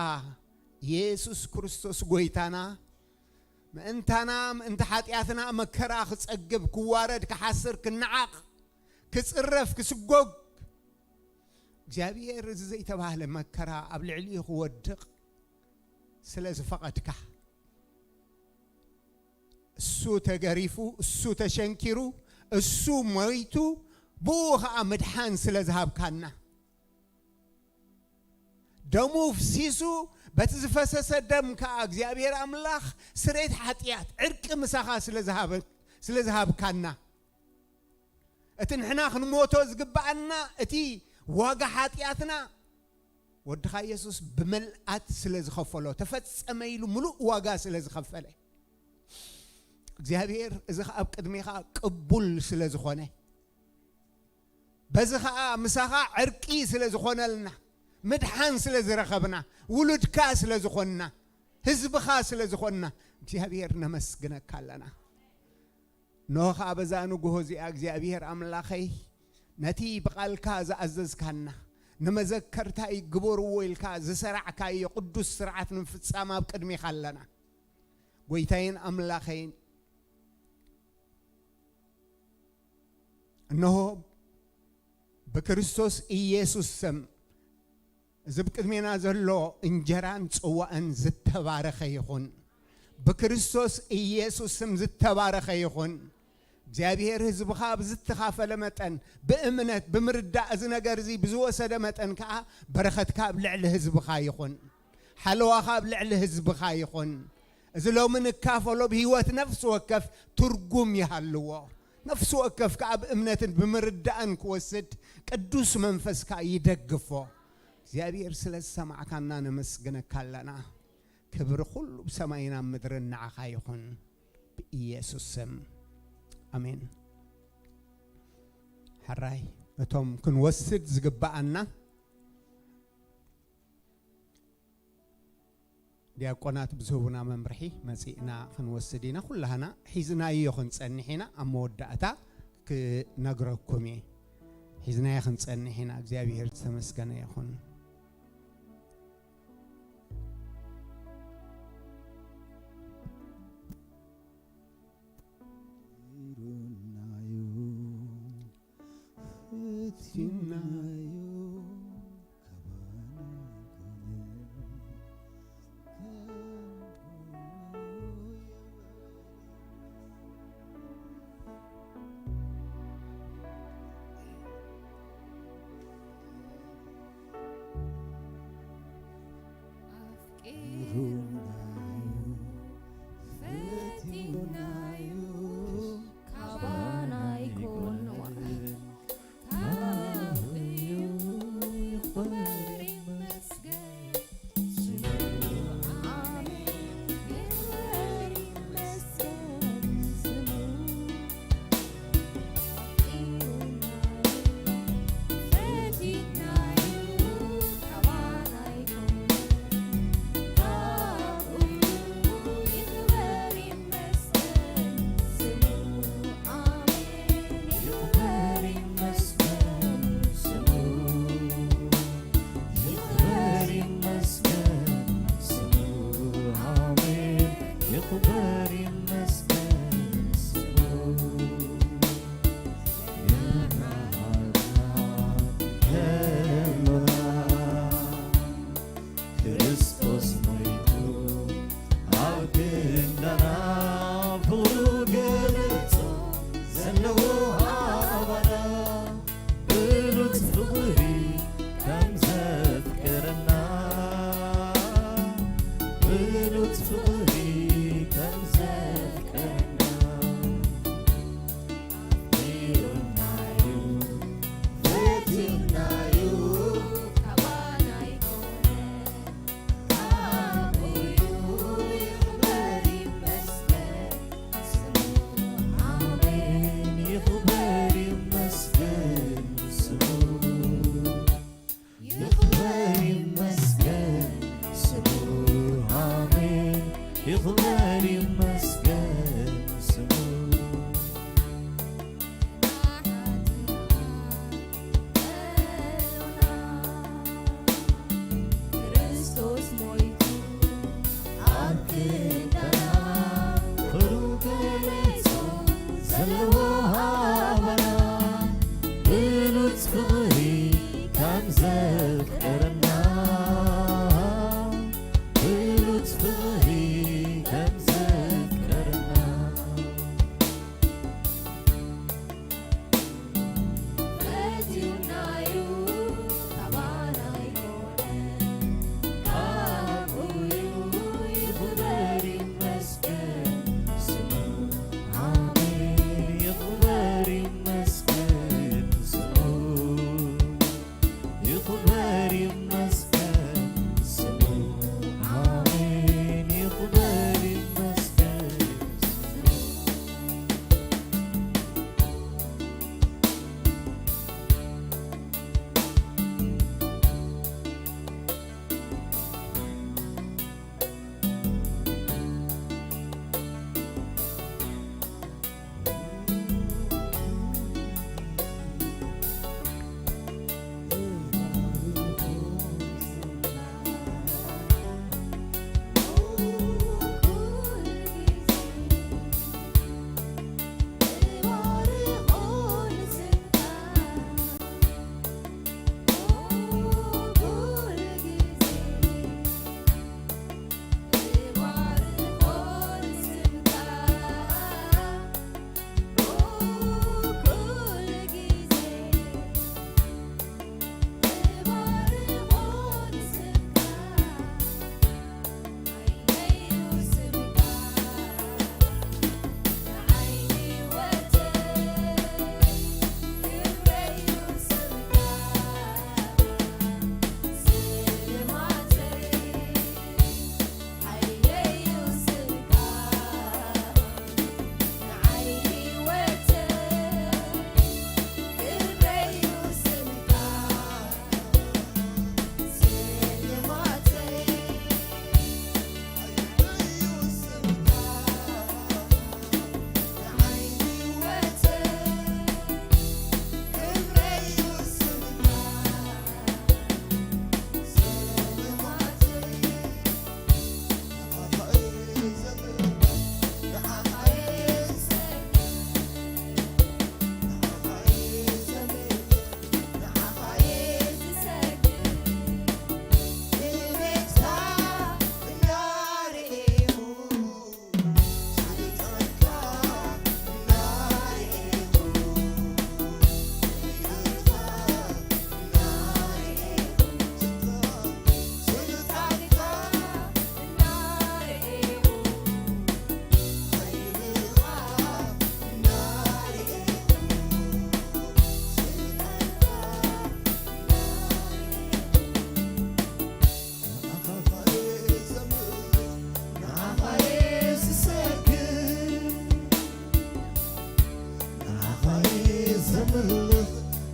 የሱስ ክርስቶስ ጎይታና፣ ምእንታና፣ ምእንቲ ሓጢኣትና መከራ ክጸግብ፣ ክዋረድ፣ ክሓስር፣ ክነዓቕ፣ ክጽረፍ፣ ክስጎግ፣ እግዚኣብሔር እዚ ዘይተባህለ መከራ ኣብ ልዕሊኡ ክወድቕ ስለ ዝፈቐድካ፣ እሱ ተገሪፉ፣ እሱ ተሸንኪሩ፣ እሱ ሞይቱ፣ ብኡ ኸኣ ምድሓን ስለ ዝሃብካና፣ ደሙ ፍሲሱ፣ በቲ ዝፈሰሰ ደም ከኣ እግዚኣብሔር ኣምላኽ ስርየት ሓጢኣት፣ ዕርቂ ምሳኻ ስለ ዝሃበ-፣ ስለ ዝሃብካና፣ እቲ ንሕና ክንሞቶ ዝግብኣና፣ እቲ ዋጋ ሓጢኣትና፣ ወድኻ የሱስ ብመልኣት ስለ ዝኸፈሎ፣ ተፈጸመ ኢሉ ምሉእ ዋጋ ስለ ዝኸፈለ፣ እግዚኣብሔር እዚ ኸኣ ኣብ ቅድሜኻ ቅቡል ስለ ዝኾነ፣ በዚ ኸኣ ምሳኻ ዕርቂ ስለ ዝኾነልና፣ ምድሓን ስለ ዝረኸብና፣ ውሉድካ ስለ ዝኾንና፣ ህዝብኻ ስለ ዝኾንና፣ እግዚኣብሔር ነመስግነካ ኣለና። እንሆ ኸኣ በዛ ንግሆ እዚኣ እግዚኣብሔር ኣምላኸይ፣ ነቲ ብቓልካ ዝኣዘዝካና፣ ንመዘከርታይ ግበርዎ ኢልካ ዝሰራዕካዮ ቅዱስ ስርዓት ንምፍጻም ኣብ ቅድሜኻ ኣለና። ጎይታይን ኣምላኸይን፣ እንሆ ብክርስቶስ ኢየሱስ ስም፣ እዚ ብቅድሜና ዘሎ እንጀራን ጽዋእን ዝተባረኸ ይኹን። ብክርስቶስ ኢየሱስ ስም ዝተባረኸ ይኹን። እግዚኣብሔር ህዝብኻ ብዝተኻፈለ መጠን፣ ብእምነት፣ ብምርዳእ እዚ ነገር እዚ ብዝወሰደ መጠን ከኣ በረኸትካ ኣብ ልዕሊ ህዝብኻ ይኹን። ሓለዋኻ ኣብ ልዕሊ ህዝብኻ ይኹን። እዚ ሎሚ ንካፈሎ ብህይወት ነፍሲ ወከፍ ትርጉም ይሃልዎ። ነፍሲ ወከፍ ከኣ ብእምነትን ብምርዳእን ክወስድ ቅዱስ መንፈስካ ይደግፎ። እግዚኣብሔር ስለ ዝሰማዕካና ነመስግነካ ኣለና። ክብሪ ኩሉ ብሰማይን ኣብ ምድርን ንዓኻ ይኹን። ብኢየሱስ ስም። ኣሜን። ሕራይ እቶም ክንወስድ ዝግብኣና ዲያቆናት ብዝህቡና መምርሒ መጺእና ክንወስድ ኢና። ኩላህና ሒዝናዮ ክንጸንሕ ኢና። ኣብ መወዳእታ ክነግረኩም እየ። ሒዝናዮ ክንጸንሕ ኢና። እግዚኣብሔር ዝተመስገነ ይኹን።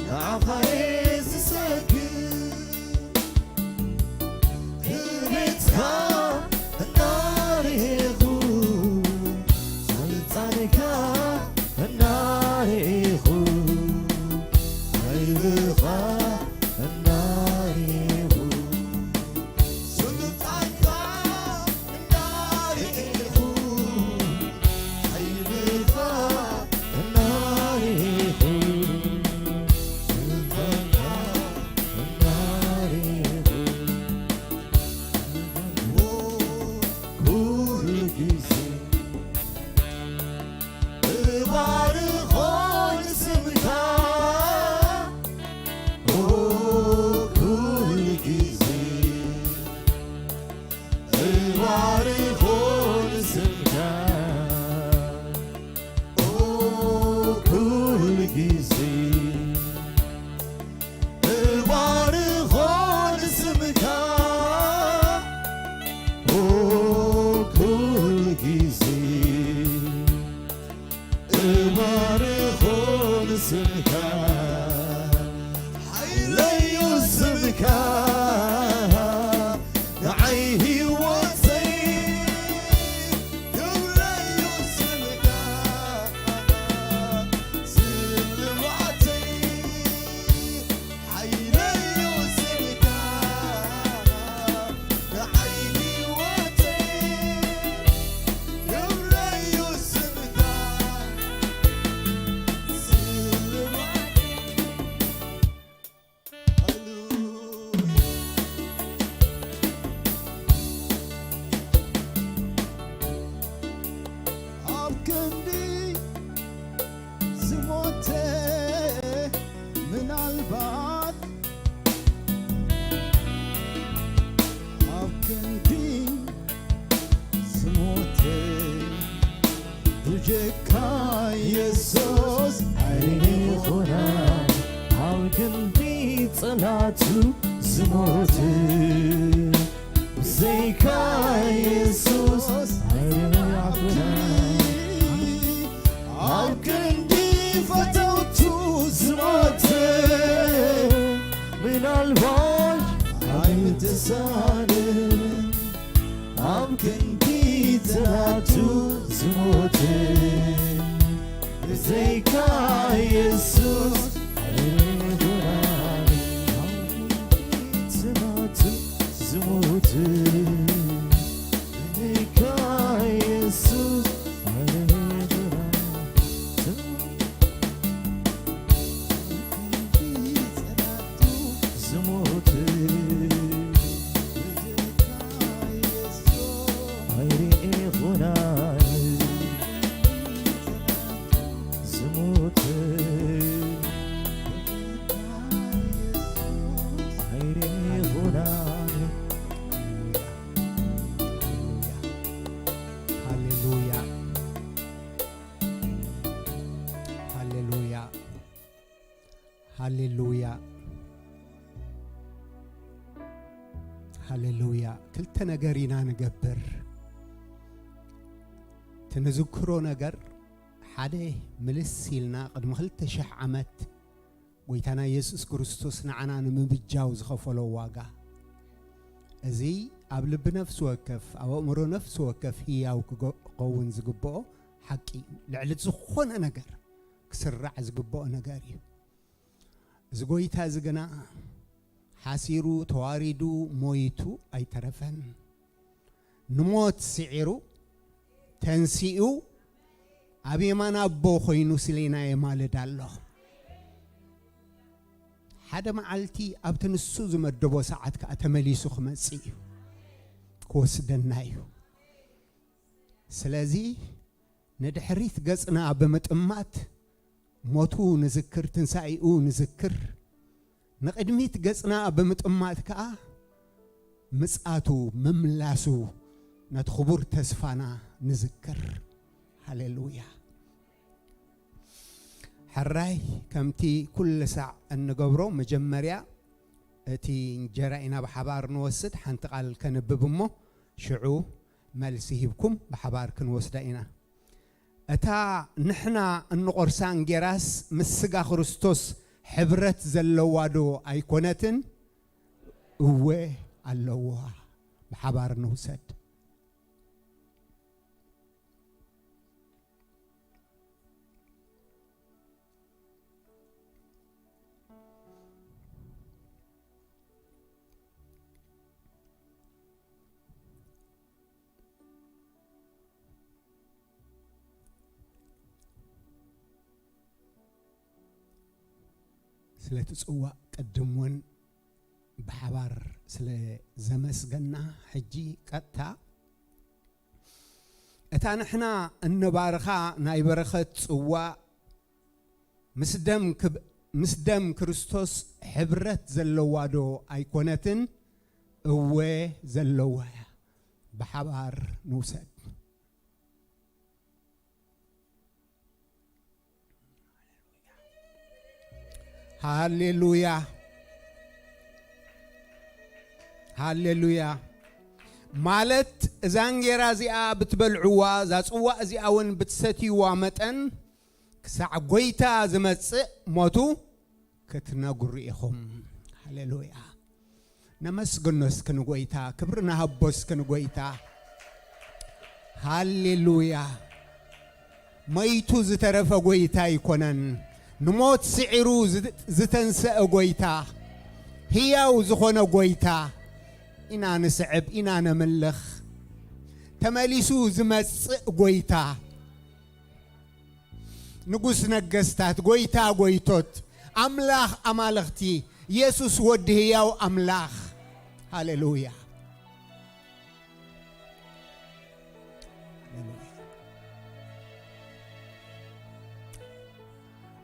ንዓኻ እየ ዝሰግድ። ክብርትካ እናርኤኹ፣ ስልጣንካ እናርኤኹ፣ ሓይልኻ እናርኤኹ፣ ስልጣንካ እናርኤኹ፣ ሓይልኻ እናርኤኹ፣ ስልጣንካ እናርኤኹ፣ ኩሉ ግዜ እባርኾ ንስምካ፣ ኦ፣ ኩሉ ግዜ እባርኾ ንስምካ፣ ኦ፣ ኩሉ ግዜ እባርኾ ንስምካ፣ ኦ፣ ኩሉ ግዜ እባርኾ ንስምካ፣ ሓይለዩ ስምካ፣ ንዓይ ህይወተይ ክብረዩ ስምካ፣ ስልማተይ ሓይለዩ ስምካ፣ ንዓይ ህይወተይ ክብረዩ ስምካ፣ ስልማተይ። ሃሌሉያ። ኣብ ክንዲ ዝሞተ ምናልባት ኣብ ክንዲ ዝሞተ ብጀካ የሱስ ኣይኮናን ኣብ ክንዲ ጸላቱ ዝሞት ብዘይካ የሱስ ኣይኮናን ኣብ ክንዲ ፈተውቱ ዝሞት ምናልባት ኣይምተሳንን ኣብ ክንዲ ጸላቱ ዝሞት ብዘይካ የሱስ ኣይኮናን ኣብ ክንዲ ጸላቱ ዝሞት ብዘይካ የሱስ ኣይኮናን ዝሞት ኣይርኤኹናን ዝሞት ኣይርኤኹናን። ሃሌሉያ፣ ሃሌሉያ፣ ሃሌሉያ፣ ሃሌሉያ። ክልተ ነገር ኢና ንገብር። እቲ ንዝክሮ ነገር ሓደ ምልስ ኢልና ቅድሚ ክልተ ሽሕ ዓመት ጎይታና የሱስ ክርስቶስ ንዓና ንምብጃው ዝኸፈሎ ዋጋ። እዚ ኣብ ልቢ ነፍሲ ወከፍ፣ ኣብ ኣእምሮ ነፍሲ ወከፍ ህያው ክገ-፣ ክኸውን ዝግብኦ ሓቂ እዩ። ልዕሊ ዝኾነ ነገር ክስራዕ ዝግብኦ ነገር እዩ። እዚ ጎይታ እዚ ግና ሓሲሩ፣ ተዋሪዱ፣ ሞይቱ ኣይተረፈን። ንሞት ስዒሩ፣ ተንሲኡ፣ ኣብ የማን ኣቦ ኮይኑ ስሌና የማልድ ኣሎ። ሓደ መዓልቲ ኣብቲ ንሱ ዝመደቦ ሰዓት ከኣ ተመሊሱ ክመጽእ እዩ፣ ክወስደና እዩ። ስለዚ ንድሕሪት ገጽና ብምጥማት ሞቱ ንዝክር፣ ትንሳኤኡ ንዝክር። ንቕድሚት ገጽና ብምጥማት ከኣ ምጽኣቱ፣ ምምላሱ፣ ነቲ ክቡር ተስፋና ንዝክር። ሃሌሉያ። ሕራይ ከምቲ ኩሉ ሳዕ እንገብሮ፣ መጀመርያ እቲ እንጀራ ኢና ብሓባር ንወስድ። ሓንቲ ቃል ከንብብ እሞ ሽዑ መልሲ ሂብኩም ብሓባር ክንወስዳ ኢና። እታ ንሕና እንቖርሳ እንጌራስ ምስ ስጋ ክርስቶስ ሕብረት ዘለዋ ዶ ኣይኮነትን? እወ ኣለዋ። ብሓባር ንውሰድ። ስለቲ ጽዋእ ቅድም እውን ብሓባር ስለ ዘመስገና፣ ሕጂ ቀጥታ እታ ንሕና እንባርኻ ናይ በረኸት ጽዋእ ምስ ደም ክብ-፣ ምስ ደም ክርስቶስ ሕብረት ዘለዋ ዶ ኣይኮነትን? እወ ዘለዋ እያ። ብሓባር ንውሰድ። ሃሌሉያ፣ ሃሌሉያ። ማለት እዛ እንጌራ እዚኣ ብትበልዕዋ፣ እዛ ጽዋእ እዚኣ እውን ብትሰትይዋ መጠን ክሳዕ ጐይታ ዝመጽእ ሞቱ ክትነግሩ ኢኹም። ሃሌሉያ። ነመስግኖ እስኪ ንጎይታ፣ ክብሪ ንሃቦ እስኪ ንጎይታ። ሃሌሉያ። መይቱ ዝተረፈ ጎይታ ኣይኮነን። ንሞት ስዒሩ ዝ-፣ ዝተንሰአ ጎይታ፣ ህያው ዝኾነ ጎይታ ኢና ንስዕብ፣ ኢና ነምልኽ። ተመሊሱ ዝመጽእ ጎይታ፣ ንጉስ ነገስታት፣ ጎይታ ጎይቶት፣ ኣምላኽ ኣማልኽቲ፣ የሱስ ወዲ ህያው ኣምላኽ። ሃሌሉያ። ሃሌሉያ።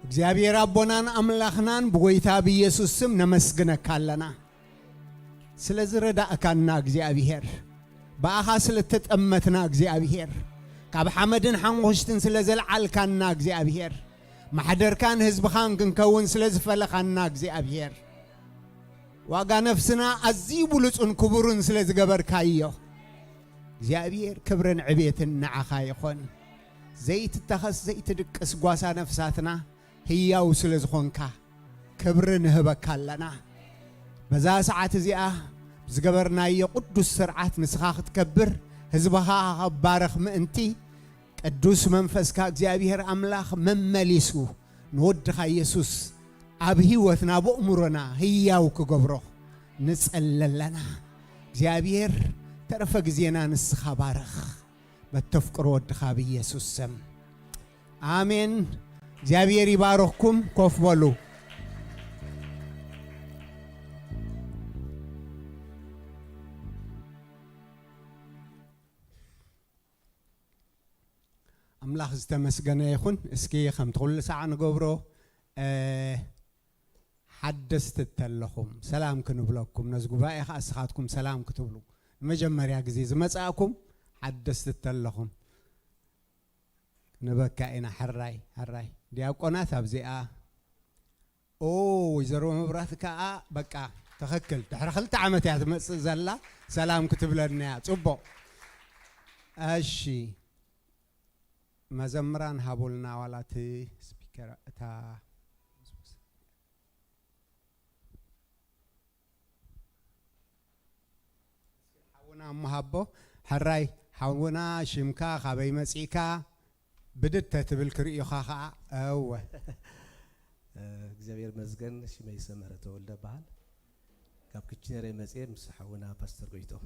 እግዚኣብሔር ኣቦናን ኣምላኽናን ብጎይታ ብኢየሱስ ስም ነመስግነካ ኣለና። ስለ ዝረዳእካና እግዚኣብሔር፣ ብኣኻ ስለ እተጠመትና እግዚኣብሔር፣ ካብ ሓመድን ሓንጎሽትን ስለ ዘልዓልካና እግዚኣብሔር፣ ማሕደርካን ህዝብኻን ክንከውን ስለ ዝፈለኻና እግዚኣብሔር፣ ዋጋ ነፍስና ኣዝዩ ብሉጽን ክቡርን ስለ ዝገበርካዮ እግዚኣብሔር፣ ክብርን ዕቤትን ንዓኻ ይኹን። ዘይትተኸስ ዘይትድቅስ ጓሳ ነፍሳትና ህያው ስለ ዝኾንካ ክብሪ ንህበካ ኣለና። በዛ ሰዓት እዚኣ ዝገበርናዮ ቅዱስ ስርዓት ንስኻ ክትከብር ህዝብኻ ክባረኽ ምእንቲ ቅዱስ መንፈስካ እግዚኣብሔር ኣምላኽ መመሊሱ ንወድኻ ኢየሱስ ኣብ ህይወትና ብእምሮና ህያው ክገብሮ ንጸሊ ኣለና። እግዚኣብሔር ተረፈ ግዜና ንስኻ ባርኽ። በተፍቅሮ ወድኻ ብኢየሱስ ስም ኣሜን። እግዚኣብሔር ይባርኽኩም። ኮፍ በሉ። ኣምላኽ ዝተመስገነ ይኹን። እስኪ ከምቲ ኩሉ ሰዓት ንገብሮ፣ እ፣ ሓደስቲ እተለኹም ሰላም ክንብለኩም፣ ነዚ ጉባኤ ኸኣ እስኻትኩም ሰላም ክትብሉ፣ ንመጀመርያ ግዜ ዝመጻእኩም ሓደስቲ እተለኹም ንበካ ኢና። ሕራይ፣ ሕራይ። ዲያቆናት ኣብዚኣ። ኦ፣ ወይዘሮ መብራት ከኣ በቃ ትኽክል። ድሕሪ ክልተ ዓመት እያ ትመጽእ ዘላ፣ ሰላም ክትብለና እያ። ጽቡቕ። እሺ፣ መዘምራን ሃቡልና ዋላ እቲ ስፒከር እታ ሓውና እሞ ሃቦ። ሕራይ ሓውና፣ ሽምካ፣ ካበይ መጺእካ? ብድድ ተትብል ክርእዩኻ ኸኣ። እወ። እግዚኣብሔር ይመስገን። ሽመይ ሰመረ ተወልደ እበሃል። ካብ ክችነር እየ መጽየ ምስ ሓውና ፓስተር ጎይቶም።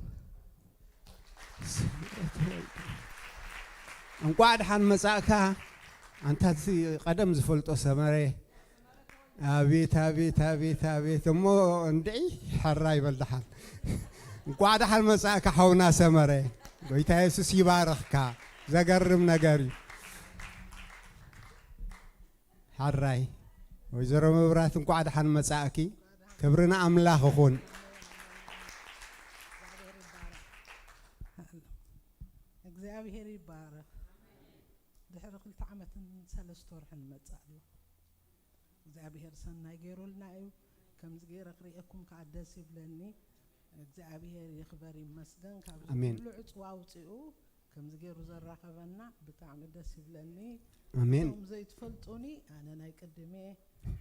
እንቋዕ ደሓን መጻእካ። ኣንታ እቲ ቀደም ዝፈልጦ ሰመረ። ኣቤት፣ ኣቤት፣ ኣቤት፣ ኣቤት። እሞ እንድዒ፣ ሕራይ በል ደሓን። እንቋዕ ደሓን መጻእካ ሓውና ሰመረ። ጎይታ የሱስ ይባርኽካ። ዘገርም ነገር እዩ። ሕራይ። ወይዘሮ መብራት እንቋዕ ደሓን መጻእኪ። ክብሪ ንኣምላኽ ይኹን። እግዚኣብሔር ይባረኽ። ድሕሪ ክልተ ዓመትን ሰለስተ ወርሕን መጻእ ኣሎ። እግዚኣብሔር ሰናይ ገይሩልና እዩ። ከምዚ ገይረ ክርእየኩም ከዓ ደስ ይብለኒ። እግዚኣብሔር ይኽበር ይመስገን። ካብዚ ኣሜን። ኩሉ ዕጽዋ ኣውጺኡ ከምዚ ገይሩ ዘራኸበና ብጣዕሚ ደስ ይብለኒ። ኣሜን። እቶም ዘይትፈልጡኒ ኣነ ናይ ቅድሜ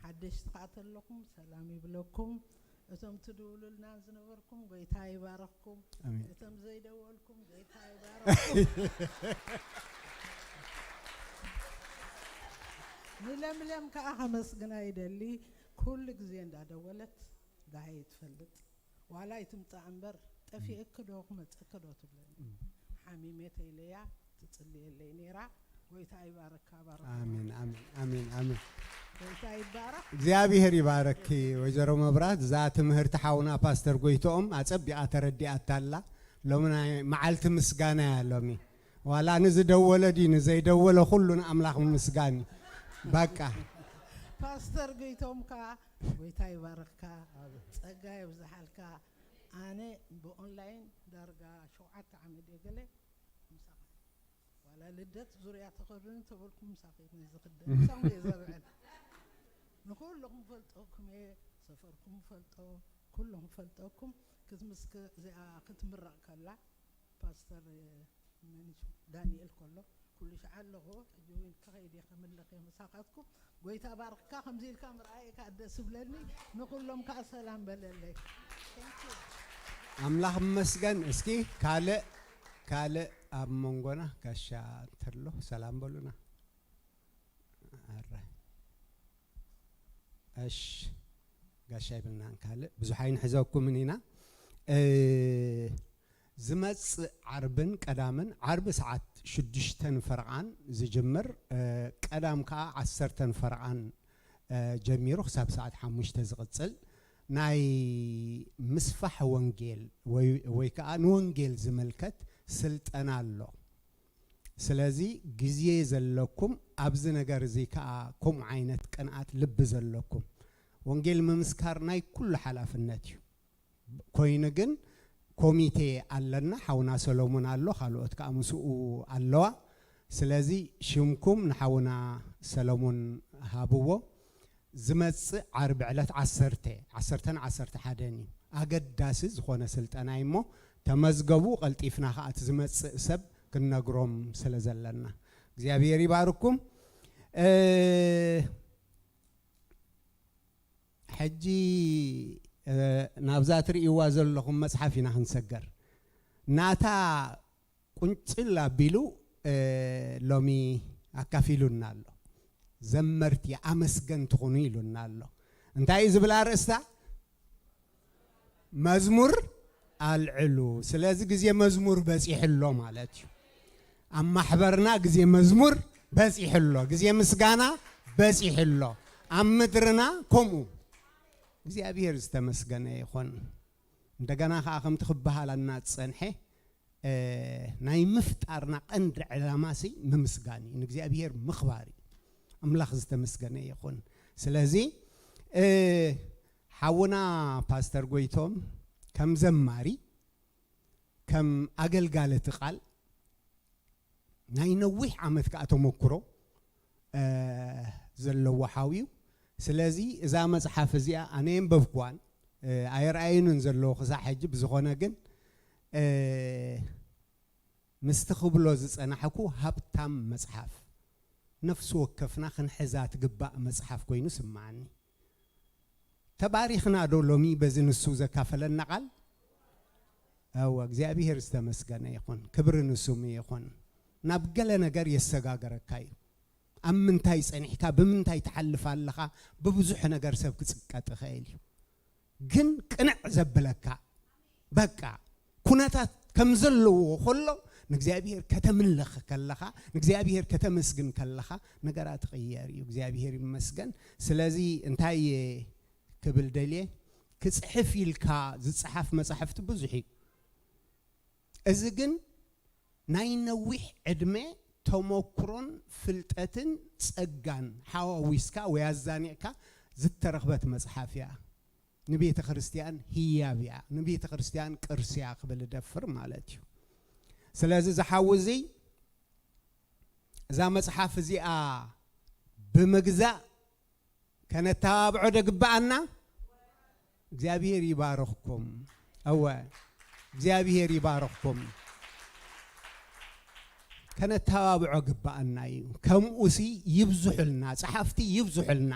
ሓደሽቲ ከዓ ተለኹም ሰላም ይብለኩም። እቶም ትድውሉልና ዝነበርኩም ጎይታ ይባረኽኩም። ኣሜን። እቶም ዘይደወልኩም ጎይታ ይባረኽኩም። ንለምለም ከዓ ከመስግና ይደሊ። ኩሉ ግዜ እንዳደወለት ዳሃይ ትፈልጥ ዋላ ይትምፃእ እምበር ጠፊእክ ዶ ክመፀክ ዶ ትብለኒ። ሓሚሜ ተይለያ ትፅልየለይ ነይራ። ጎይታ ይባረካ ባረካ። ኣሜን ኣሜን ኣሜን ኣሜን። ጎይታ ይባረክ። እግዚኣብሔር ይባረክ ወይዘሮ መብራት። እዛ ትምህርቲ ሓውና ፓስተር ጎይትኦም ኣጸቢቓ ተረዲኣታ ኣላ። ሎሚ ናይ መዓልቲ ምስጋና እያ ሎሚ። ዋላ ንዝደወለ ድዩ ንዘይደወለ ኩሉ ንኣምላኽ ምምስጋን እዩ። በቃ ፓስተር ጎይትኦም ከዓ ጎይታ ይባረክካ፣ ጸጋ የብዝሓልካ። ኣነ ብኦንላይን ዳርጋ ሸውዓተ ዓመት እየ ገለ ምሳኻ ዋላ ልደት ዙርያ ተኸዱኒ ተበልኩም ምሳኺ ዝኽደን ምሳኹም እየ ዘብዕል። ንኩልኹም ፈልጠኩም እየ፣ ሰፈርኩም ፈልጦ፣ ኩሎም ፈልጠኩም። ክትምስክ እዚኣ ክትምረቕ ከላ ፓስተር መን እዩ? ዳንኤል ከሎ ኩሉ ሻዕ ኣለኹ። ሕጂ እውን ክኸይድ እየ፣ ከምልኽ እየ ምሳኻትኩም። ጎይታ ባርክካ። ከምዚ ኢልካ ምርኣየካ ደስ ብለኒ። ንኩሎም ከዓ ሰላም በለለይ። Thank you። ኣምላኽ ይመስገን። እስኪ ካልእ ካልእ ኣብ መንጎና ጋሻ እንተሎ ሰላም በሉና። ኣረ እሺ ጋሻ ይብልናን ካልእ ብዙሕ ኣይንሕዘኩምን ኢና። እ፣ ዝመጽእ ዓርብን ቀዳምን፣ ዓርቢ ሰዓት ሽዱሽተን ፈረቓን ዝጅምር፣ እ፣ ቀዳም ከኣ ዓሰርተን ፈረቓን፣ እ፣ ጀሚሩ ክሳብ ሰዓት ሓሙሽተ ዝቕጽል ናይ ምስፋሕ ወንጌል ወይ፣ ወይ ከኣ ንወንጌል ዝምልከት ስልጠና ኣሎ። ስለዚ ግዜ ዘለኩም ኣብዚ ነገር እዚ ከኣ ከምኡ ዓይነት ቅንኣት ልቢ ዘለኩም ወንጌል ምምስካር ናይ ኩሉ ሓላፍነት እዩ። ኮይኑ ግን ኮሚቴ ኣለና፣ ሓውና ሰሎሞን ኣሎ፣ ካልኦት ከኣ ምስኡ ኣለዋ። ስለዚ ሽምኩም ንሓውና ሰሎሞን ሃብዎ። ዝመጽእ ዓርቢ ዕለት ዓሰርተ፣ ዓሰርተን ዓሰርተ ሓደን እዩ። ኣገዳሲ ዝኾነ ስልጠና እዩ እሞ ተመዝገቡ፣ ቀልጢፍና ከኣ እቲ ዝመጽእ ሰብ ክንነግሮም ስለ ዘለና። እግዚኣብሔር ይባርኩም። እ፣ ሕጂ፣ እ፣ ናብዛ ትርእይዋ ዘለኹም መጽሓፍ ኢና ክንሰገር። ናታ ቁንጭል ኣቢሉ፣ እ፣ ሎሚ ኣካፊሉና ኣሎ። ዘመርቲ ኣመስገንቲ ኩኑ ኢሉና ኣሎ። እንታይ እዩ ዝብል ኣርእስታ? መዝሙር ኣልዕሉ። ስለዚ ግዜ መዝሙር በጺሑ ኣሎ ማለት እዩ። ኣብ ማሕበርና ግዜ መዝሙር በጺሑ ኣሎ። ግዜ ምስጋና በጺሑ ኣሎ። ኣብ ምድርና ከምኡ። እግዚኣብሔር ዝተመስገነ ይኹን። እንደገና ከኣ ከምቲ ክበሃል ኣና ዝጸንሐ፣ እ፣ ናይ ምፍጣርና ቀንዲ ዕላማ ሲ ምምስጋን እዩ፣ ንእግዚኣብሔር ምኽባር እዩ። ኣምላኽ ዝተመስገነ ይኹን። ስለዚ፣ እ፣ ሓውና ፓስተር ጎይቶም ከም ዘማሪ፣ ከም ኣገልጋሊ እቲ ቃል ናይ ነዊሕ ዓመት ከኣ ተመክሮ፣ እ፣ ዘለዎ ሓው እዩ። ስለዚ እዛ መጽሓፍ እዚኣ ኣነ የንበብኳን፣ እ፣ ኣየርኣዩንን ዘለዎ ክሳዕ ሕጂ። ብዝኾነ ግን፣ እ፣ ምስቲ ክብሎ ዝጸናሕኩ ሃብታም መጽሓፍ፣ ነፍሲ ወከፍና ክንሕዛ ትግባእ መጽሓፍ ኮይኑ ስምዓኒ። ተባሪኽና ዶ ሎሚ በዚ ንሱ ዘካፈለና ቃል? እወ፣ እግዚኣብሔር ዝተመስገነ ይኹን፣ ክብሪ ንስሙ ይኹን። ናብ ገለ ነገር የሰጋገረካ እዩ። ኣብ ምንታይ ጸኒሕካ፣ ብምንታይ ትሓልፍ ኣለኻ፣ ብብዙሕ ነገር ሰብ ክጽቀጥ ይኽእል እዩ። ግን ቅንዕ ዘብለካ፣ በቃ፣ ኩነታት ከም ዘለዎ ከሎ፣ ንእግዚኣብሔር ከተምልኽ ከለኻ፣ ንእግዚኣብሔር ከተመስግን ከለኻ፣ ነገራት ይቕየር እዩ። እግዚኣብሔር ይመስገን። ስለዚ እንታይ እየ ክብል ደልየ፣ ክጽሕፍ ኢልካ ዝጸሓፍ መጻሕፍቲ ብዙሕ እዩ። እዚ ግን ናይ ነዊሕ ዕድመ ተመክሮን ፍልጠትን ጸጋን ሓዋዊስካ ወይ ኣዛኒቕካ ዝተረኽበት መጽሓፍ እያ። ንቤተ ክርስቲያን ህያብ እያ፣ ንቤተ ክርስቲያን ቅርሲ እያ ክብል እደፍር ማለት እዩ። ስለዚ ዝሓው እዚ እዛ መጽሓፍ እዚኣ ብምግዛእ ከነተባብዖ ዶ ግብኣና? እግዚኣብሔር ይባርኽኩም። እወ፣ እግዚኣብሔር ይባርኽኩም። ከነተባብዖ ግባኣና እዩ። ከምኡሲ ይብዝሑልና፣ ጸሓፍቲ ይብዝሑልና።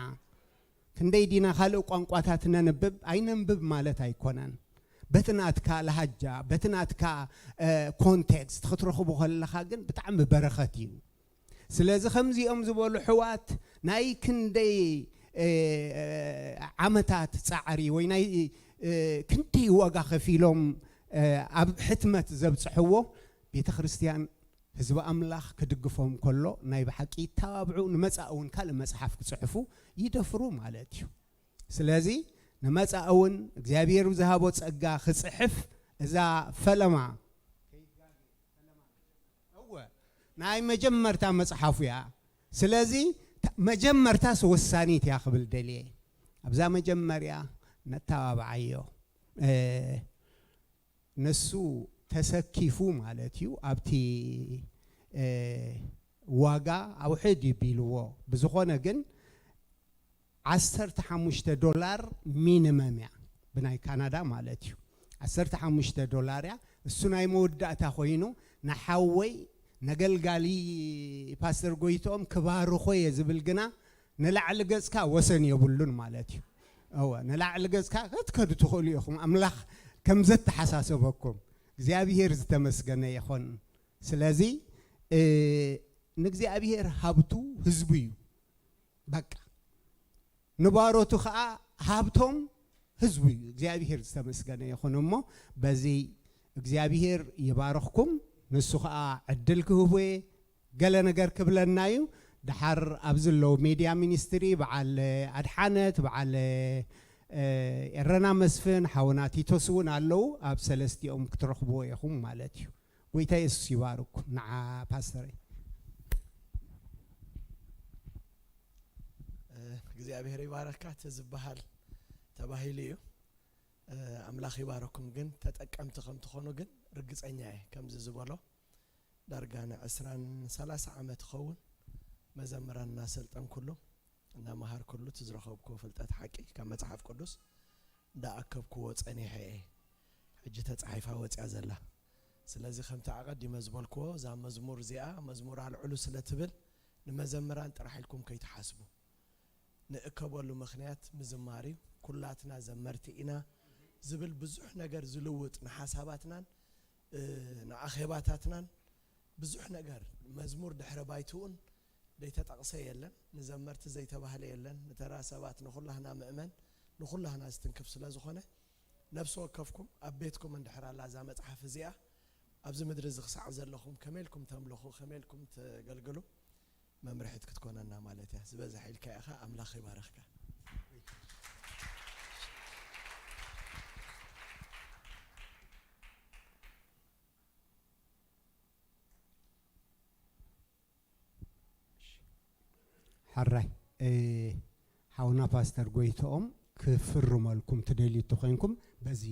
ክንደይ ዲና ካልእ ቋንቋታት ነንብብ? ኣይነንብብ ማለት ኣይኮነን። በቲ ናትካ ለሃጃ፣ በቲ ናትካ፣ እ፣ ኮንቴክስት ክትረኽቦ ከለኻ ግን ብጣዕሚ በረኸት እዩ። ስለዚ ከምዚኦም ዝበሉ ኣሕዋት ናይ ክንደይ፣ እ፣ ዓመታት ጻዕሪ ወይ ናይ፣ እ፣ ክንደይ ዋጋ ከፊሎም፣ እ፣ ኣብ ሕትመት ዘብጽሕዎ ቤተ ክርስቲያን ህዝቢ ኣምላኽ ክድግፎም ከሎ ናይ ብሓቂ ይተባብዑ፣ ንመጻኢ እውን ካልእ መጽሓፍ ክጽሕፉ ይደፍሩ ማለት እዩ። ስለዚ ንመጻኢ እውን እግዚኣብሔር ዝሃቦ ጸጋ ክጽሕፍ እዛ ፈለማ እወ ናይ መጀመርታ መጽሓፉ እያ። ስለዚ ተ-፣ መጀመርታስ ወሳኒት እያ ክብል ደልየ። ኣብዛ መጀመርያ ነተባብዓዮ። እ፣ ንሱ ተሰኪፉ ማለት እዩ። ኣብቲ፣ እ፣ ዋጋ ኣውሕድ እዩ ቢልዎ። ብዝኾነ ግን ዓሰርተ ሓሙሽተ ዶላር ሚኒመም እያ ብናይ ካናዳ ማለት እዩ። ዓሰርተ ሓሙሽተ ዶላር እያ። እሱ ናይ መወዳእታ ኮይኑ ንሓወይ ነገልጋሊ ፓስተር ጎይትኦም ክባርኾ እየ ዝብል ግና ንላዕሊ ገጽካ ወሰን የብሉን ማለት እዩ። እወ፣ ንላዕሊ ገጽካ ክትከዱ ትኽእሉ ኢኹም። ኣምላኽ ከም ዘተሓሳሰበኩም እግዚኣብሔር ዝተመስገነ ይኹን። ስለዚ፣ እ፣ ንእግዚኣብሔር ሃብቱ ህዝቡ እዩ። በቃ። ንባሮቱ ኸኣ ሃብቶም ህዝቡ እዩ። እግዚኣብሔር ዝተመስገነ ይኹን። እሞ በዚ እግዚኣብሔር ይባርኽኩም። ንሱ ኸኣ ዕድል ክህቡ እየ። ገለ ነገር ክብለና እዩ። ደሓር ኣብዚ ዘለዉ ሜድያ ሚኒስትሪ፣ በዓል ኣድሓነት፣ በዓል፣ እ፣ ኤረና መስፍን፣ ሓውና ቲቶስ እውን ኣለዉ። ኣብ ሰለስቲኦም ክትረኽብዎ ኢኹም ማለት እዩ። ጎይታ የሱስ ይባርኩም። ንዓ ፓስተረይ። እ፣ እግዚኣብሔር ይባረካ። እቲ ዝበሃል ተባሂሉ እዩ። እ፣ ኣምላኽ ይባረኩም። ግን ተጠቀምቲ ከም ትኾኑ ግን ርግጸኛ እየ። ከምዚ ዝበሎ ዳርጋ ንዕስራን ሰላሳ ዓመት ይኸውን መዘምራን እናሰልጠንኩሉ፣ እናመሃርኩሉ፣ እቲ ዝረኸብኩዎ ፍልጠት ሓቂ ካብ መጽሓፍ ቅዱስ እንዳኣከብኩዎ ጸኒሐ እየ። ሕጂ ተጻሒፋ ወጺኣ ዘላ። ስለዚ ከምቲ ኣቐዲመ ዝበልኩዎ፣ እዛ መዝሙር እዚኣ መዝሙር ኣልዕሉ ስለ ትብል፣ ንመዘምራን ጥራሕ ኢልኩም ከይትሓስቡ። ንእከበሉ ምኽንያት ምዝማር እዩ። ኩላትና ዘመርቲ ኢና ዝብል ብዙሕ ነገር ዝልውጥ ንሓሳባትናን፣ እ፣ ንኣኼባታትናን ብዙሕ ነገር፣ መዝሙር ድሕረ ባይትኡን ዘይተጠቕሰ የለን፣ ንዘመርቲ ዘይተባህለ የለን፣ ንተራ ሰባት፣ ንኹላህና ምእመን፣ ንኹላህና ዝትንክፍ ስለ ዝኾነ፣ ነፍሲ ወከፍኩም ኣብ ቤትኩም እንድሕር ኣላ እዛ መጽሓፍ እዚኣ፣ ኣብዚ ምድሪ እዚ ክሳዕ ዘለኹም ከመይ ኢልኩም ተምልኹ፣ ከመይ ኢልኩም ተገልግሉ፣ መምርሒት ክትኮነና ማለት እያ። ዝበዝሐ ኢልካ ኢኻ፣ ኣምላኽ ይባርኽካ። ሕራይ፣ እ፣ ሓውና ፓስተር ጎይትኦም ክፍርመልኩም ትደልዩ እንተኾይንኩም፣ በዚ፣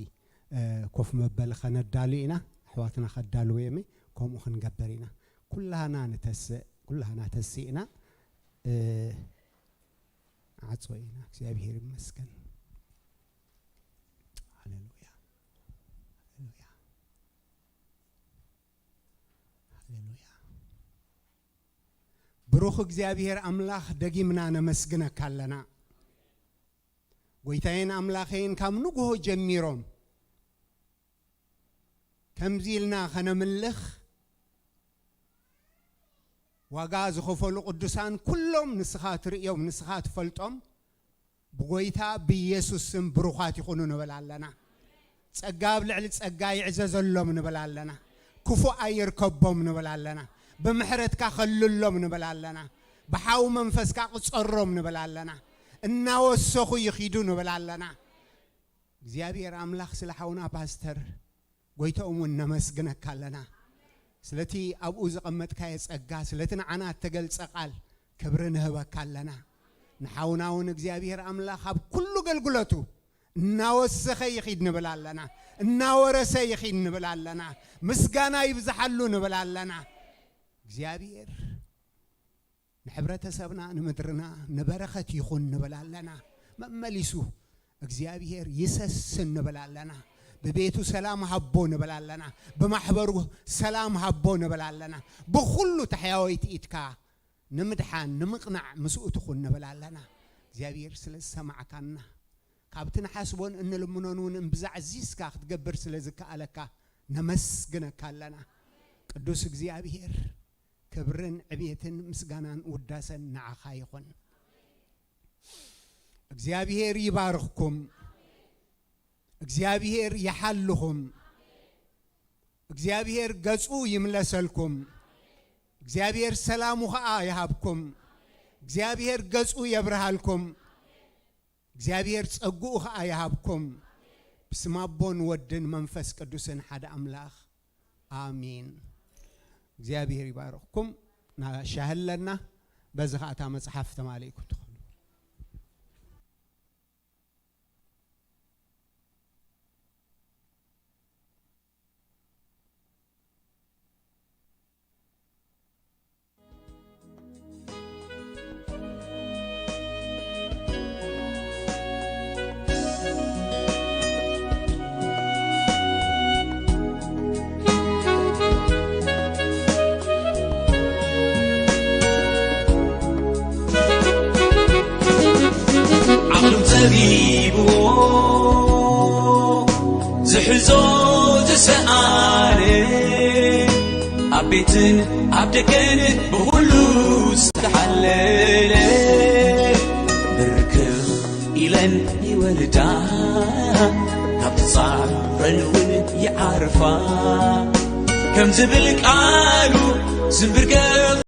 እ፣ ኮፍ መበሊ ኸነዳሉ ኢና። ኣሕዋትና ከዳልዉ እዮም፣ ከምኡ ክንገብር ኢና። ኩላህና ንተስእ፣ ኩላህና ተሲእና፣ እ፣ ንዓጽዎ ኢና። እግዚኣብሔር ይመስገን። ሃሌሉያ፣ ሃሌሉያ፣ ሃሌሉያ። ብሩኽ እግዚኣብሔር ኣምላኽ፣ ደጊምና ነመስግነካ ኣለና። ጎይታዬን ኣምላኸይን፣ ካብ ንግሆ ጀሚሮም ከምዚ ኢልና ኸነምልኽ ዋጋ ዝኸፈሉ ቅዱሳን ኩሎም ንስኻ ትርእዮም፣ ንስኻ ትፈልጦም። ብጎይታ ብኢየሱስ ስም ብሩኻት ይኹኑ ንብል ኣለና። ጸጋ ኣብ ልዕሊ ጸጋ ይዕዘዘሎም ንብል ኣለና። ክፉእ ኣይርከቦም ንብል ኣለና። ብምሕረትካ ከልሎም ንብል ኣለና። ብሓዊ መንፈስካ ቅጸሮም ንብል ኣለና። እናወሰኹ ይኺዱ ንብል ኣለና። እግዚኣብሔር ኣምላኽ ስለ ሓውና ፓስተር ጎይታኦም እውን ነመስግነካ ኣለና። ስለቲ ኣብኡ ዘቐመጥካዮ ጸጋ፣ ስለቲ ንዓና እተገልጸ ቃል ክብሪ ንህበካ ኣለና። ንሓውና እውን እግዚኣብሔር ኣምላኽ ኣብ ኩሉ ገልግሎቱ እናወሰኸ ይኺድ ንብል ኣለና። እናወረሰ ይኺድ ንብል ኣለና። ምስጋና ይብዝሓሉ ንብል ኣለና። እግዚኣብሔር ንሕብረተሰብና፣ ንምድርና ንበረኸት ይኹን ንብል ኣለና። መመሊሱ እግዚኣብሔር ይሰስን ንብል ኣለና። ብቤቱ ሰላም ሃቦ ንብል ኣለና። ብማሕበሩ ሰላም ሃቦ ንብል ኣለና። ብኹሉ ተሓያወይቲ ኢድካ ንምድሓን ንምቕናዕ ምስኡ ትኹን ንብል ኣለና። እግዚኣብሔር ስለ ዝሰማዕካና፣ ካብቲ ንሓስቦን እንልምኖን እውን እምብዛ ኣዚዝካ ክትገብር ስለ ዝከኣለካ ነመስግነካ ኣለና። ቅዱስ እግዚኣብሔር፣ ክብርን ዕቤትን ምስጋናን ውዳሰን ንዓኻ ይኹን። እግዚኣብሔር ይባርኽኩም። እግዚኣብሔር ይሓልኹም። እግዚኣብሔር ገጹ ይምለሰልኩም። እግዚኣብሔር ሰላሙ ኸኣ ይሃብኩም። እግዚኣብሔር ገጹ የብርሃልኩም። እግዚኣብሔር ጸግኡ ኸኣ ይሃብኩም። ብስም ኣቦን ወድን መንፈስ ቅዱስን ሓደ ኣምላኽ፣ ኣሜን። እግዚኣብሔር ይባርኽኩም። ና ሻሂ ኣለና። በዚ ኸኣ እታ መጽሓፍ ተማሊእኩም ትኾኑ። ዓቕሉ ጸቢብዎ ዝሕዞ ዝሰኣነ፣ ኣብ ቤትን ኣብ ደገን ብኹሉ ዝተሓለለ፣ ብርክኽ ኢለን ይወልዳ፣ ካብ ትጻረን እውን ይዓርፋ። ከም ዝብል ቃሉ ዝንብርከኽ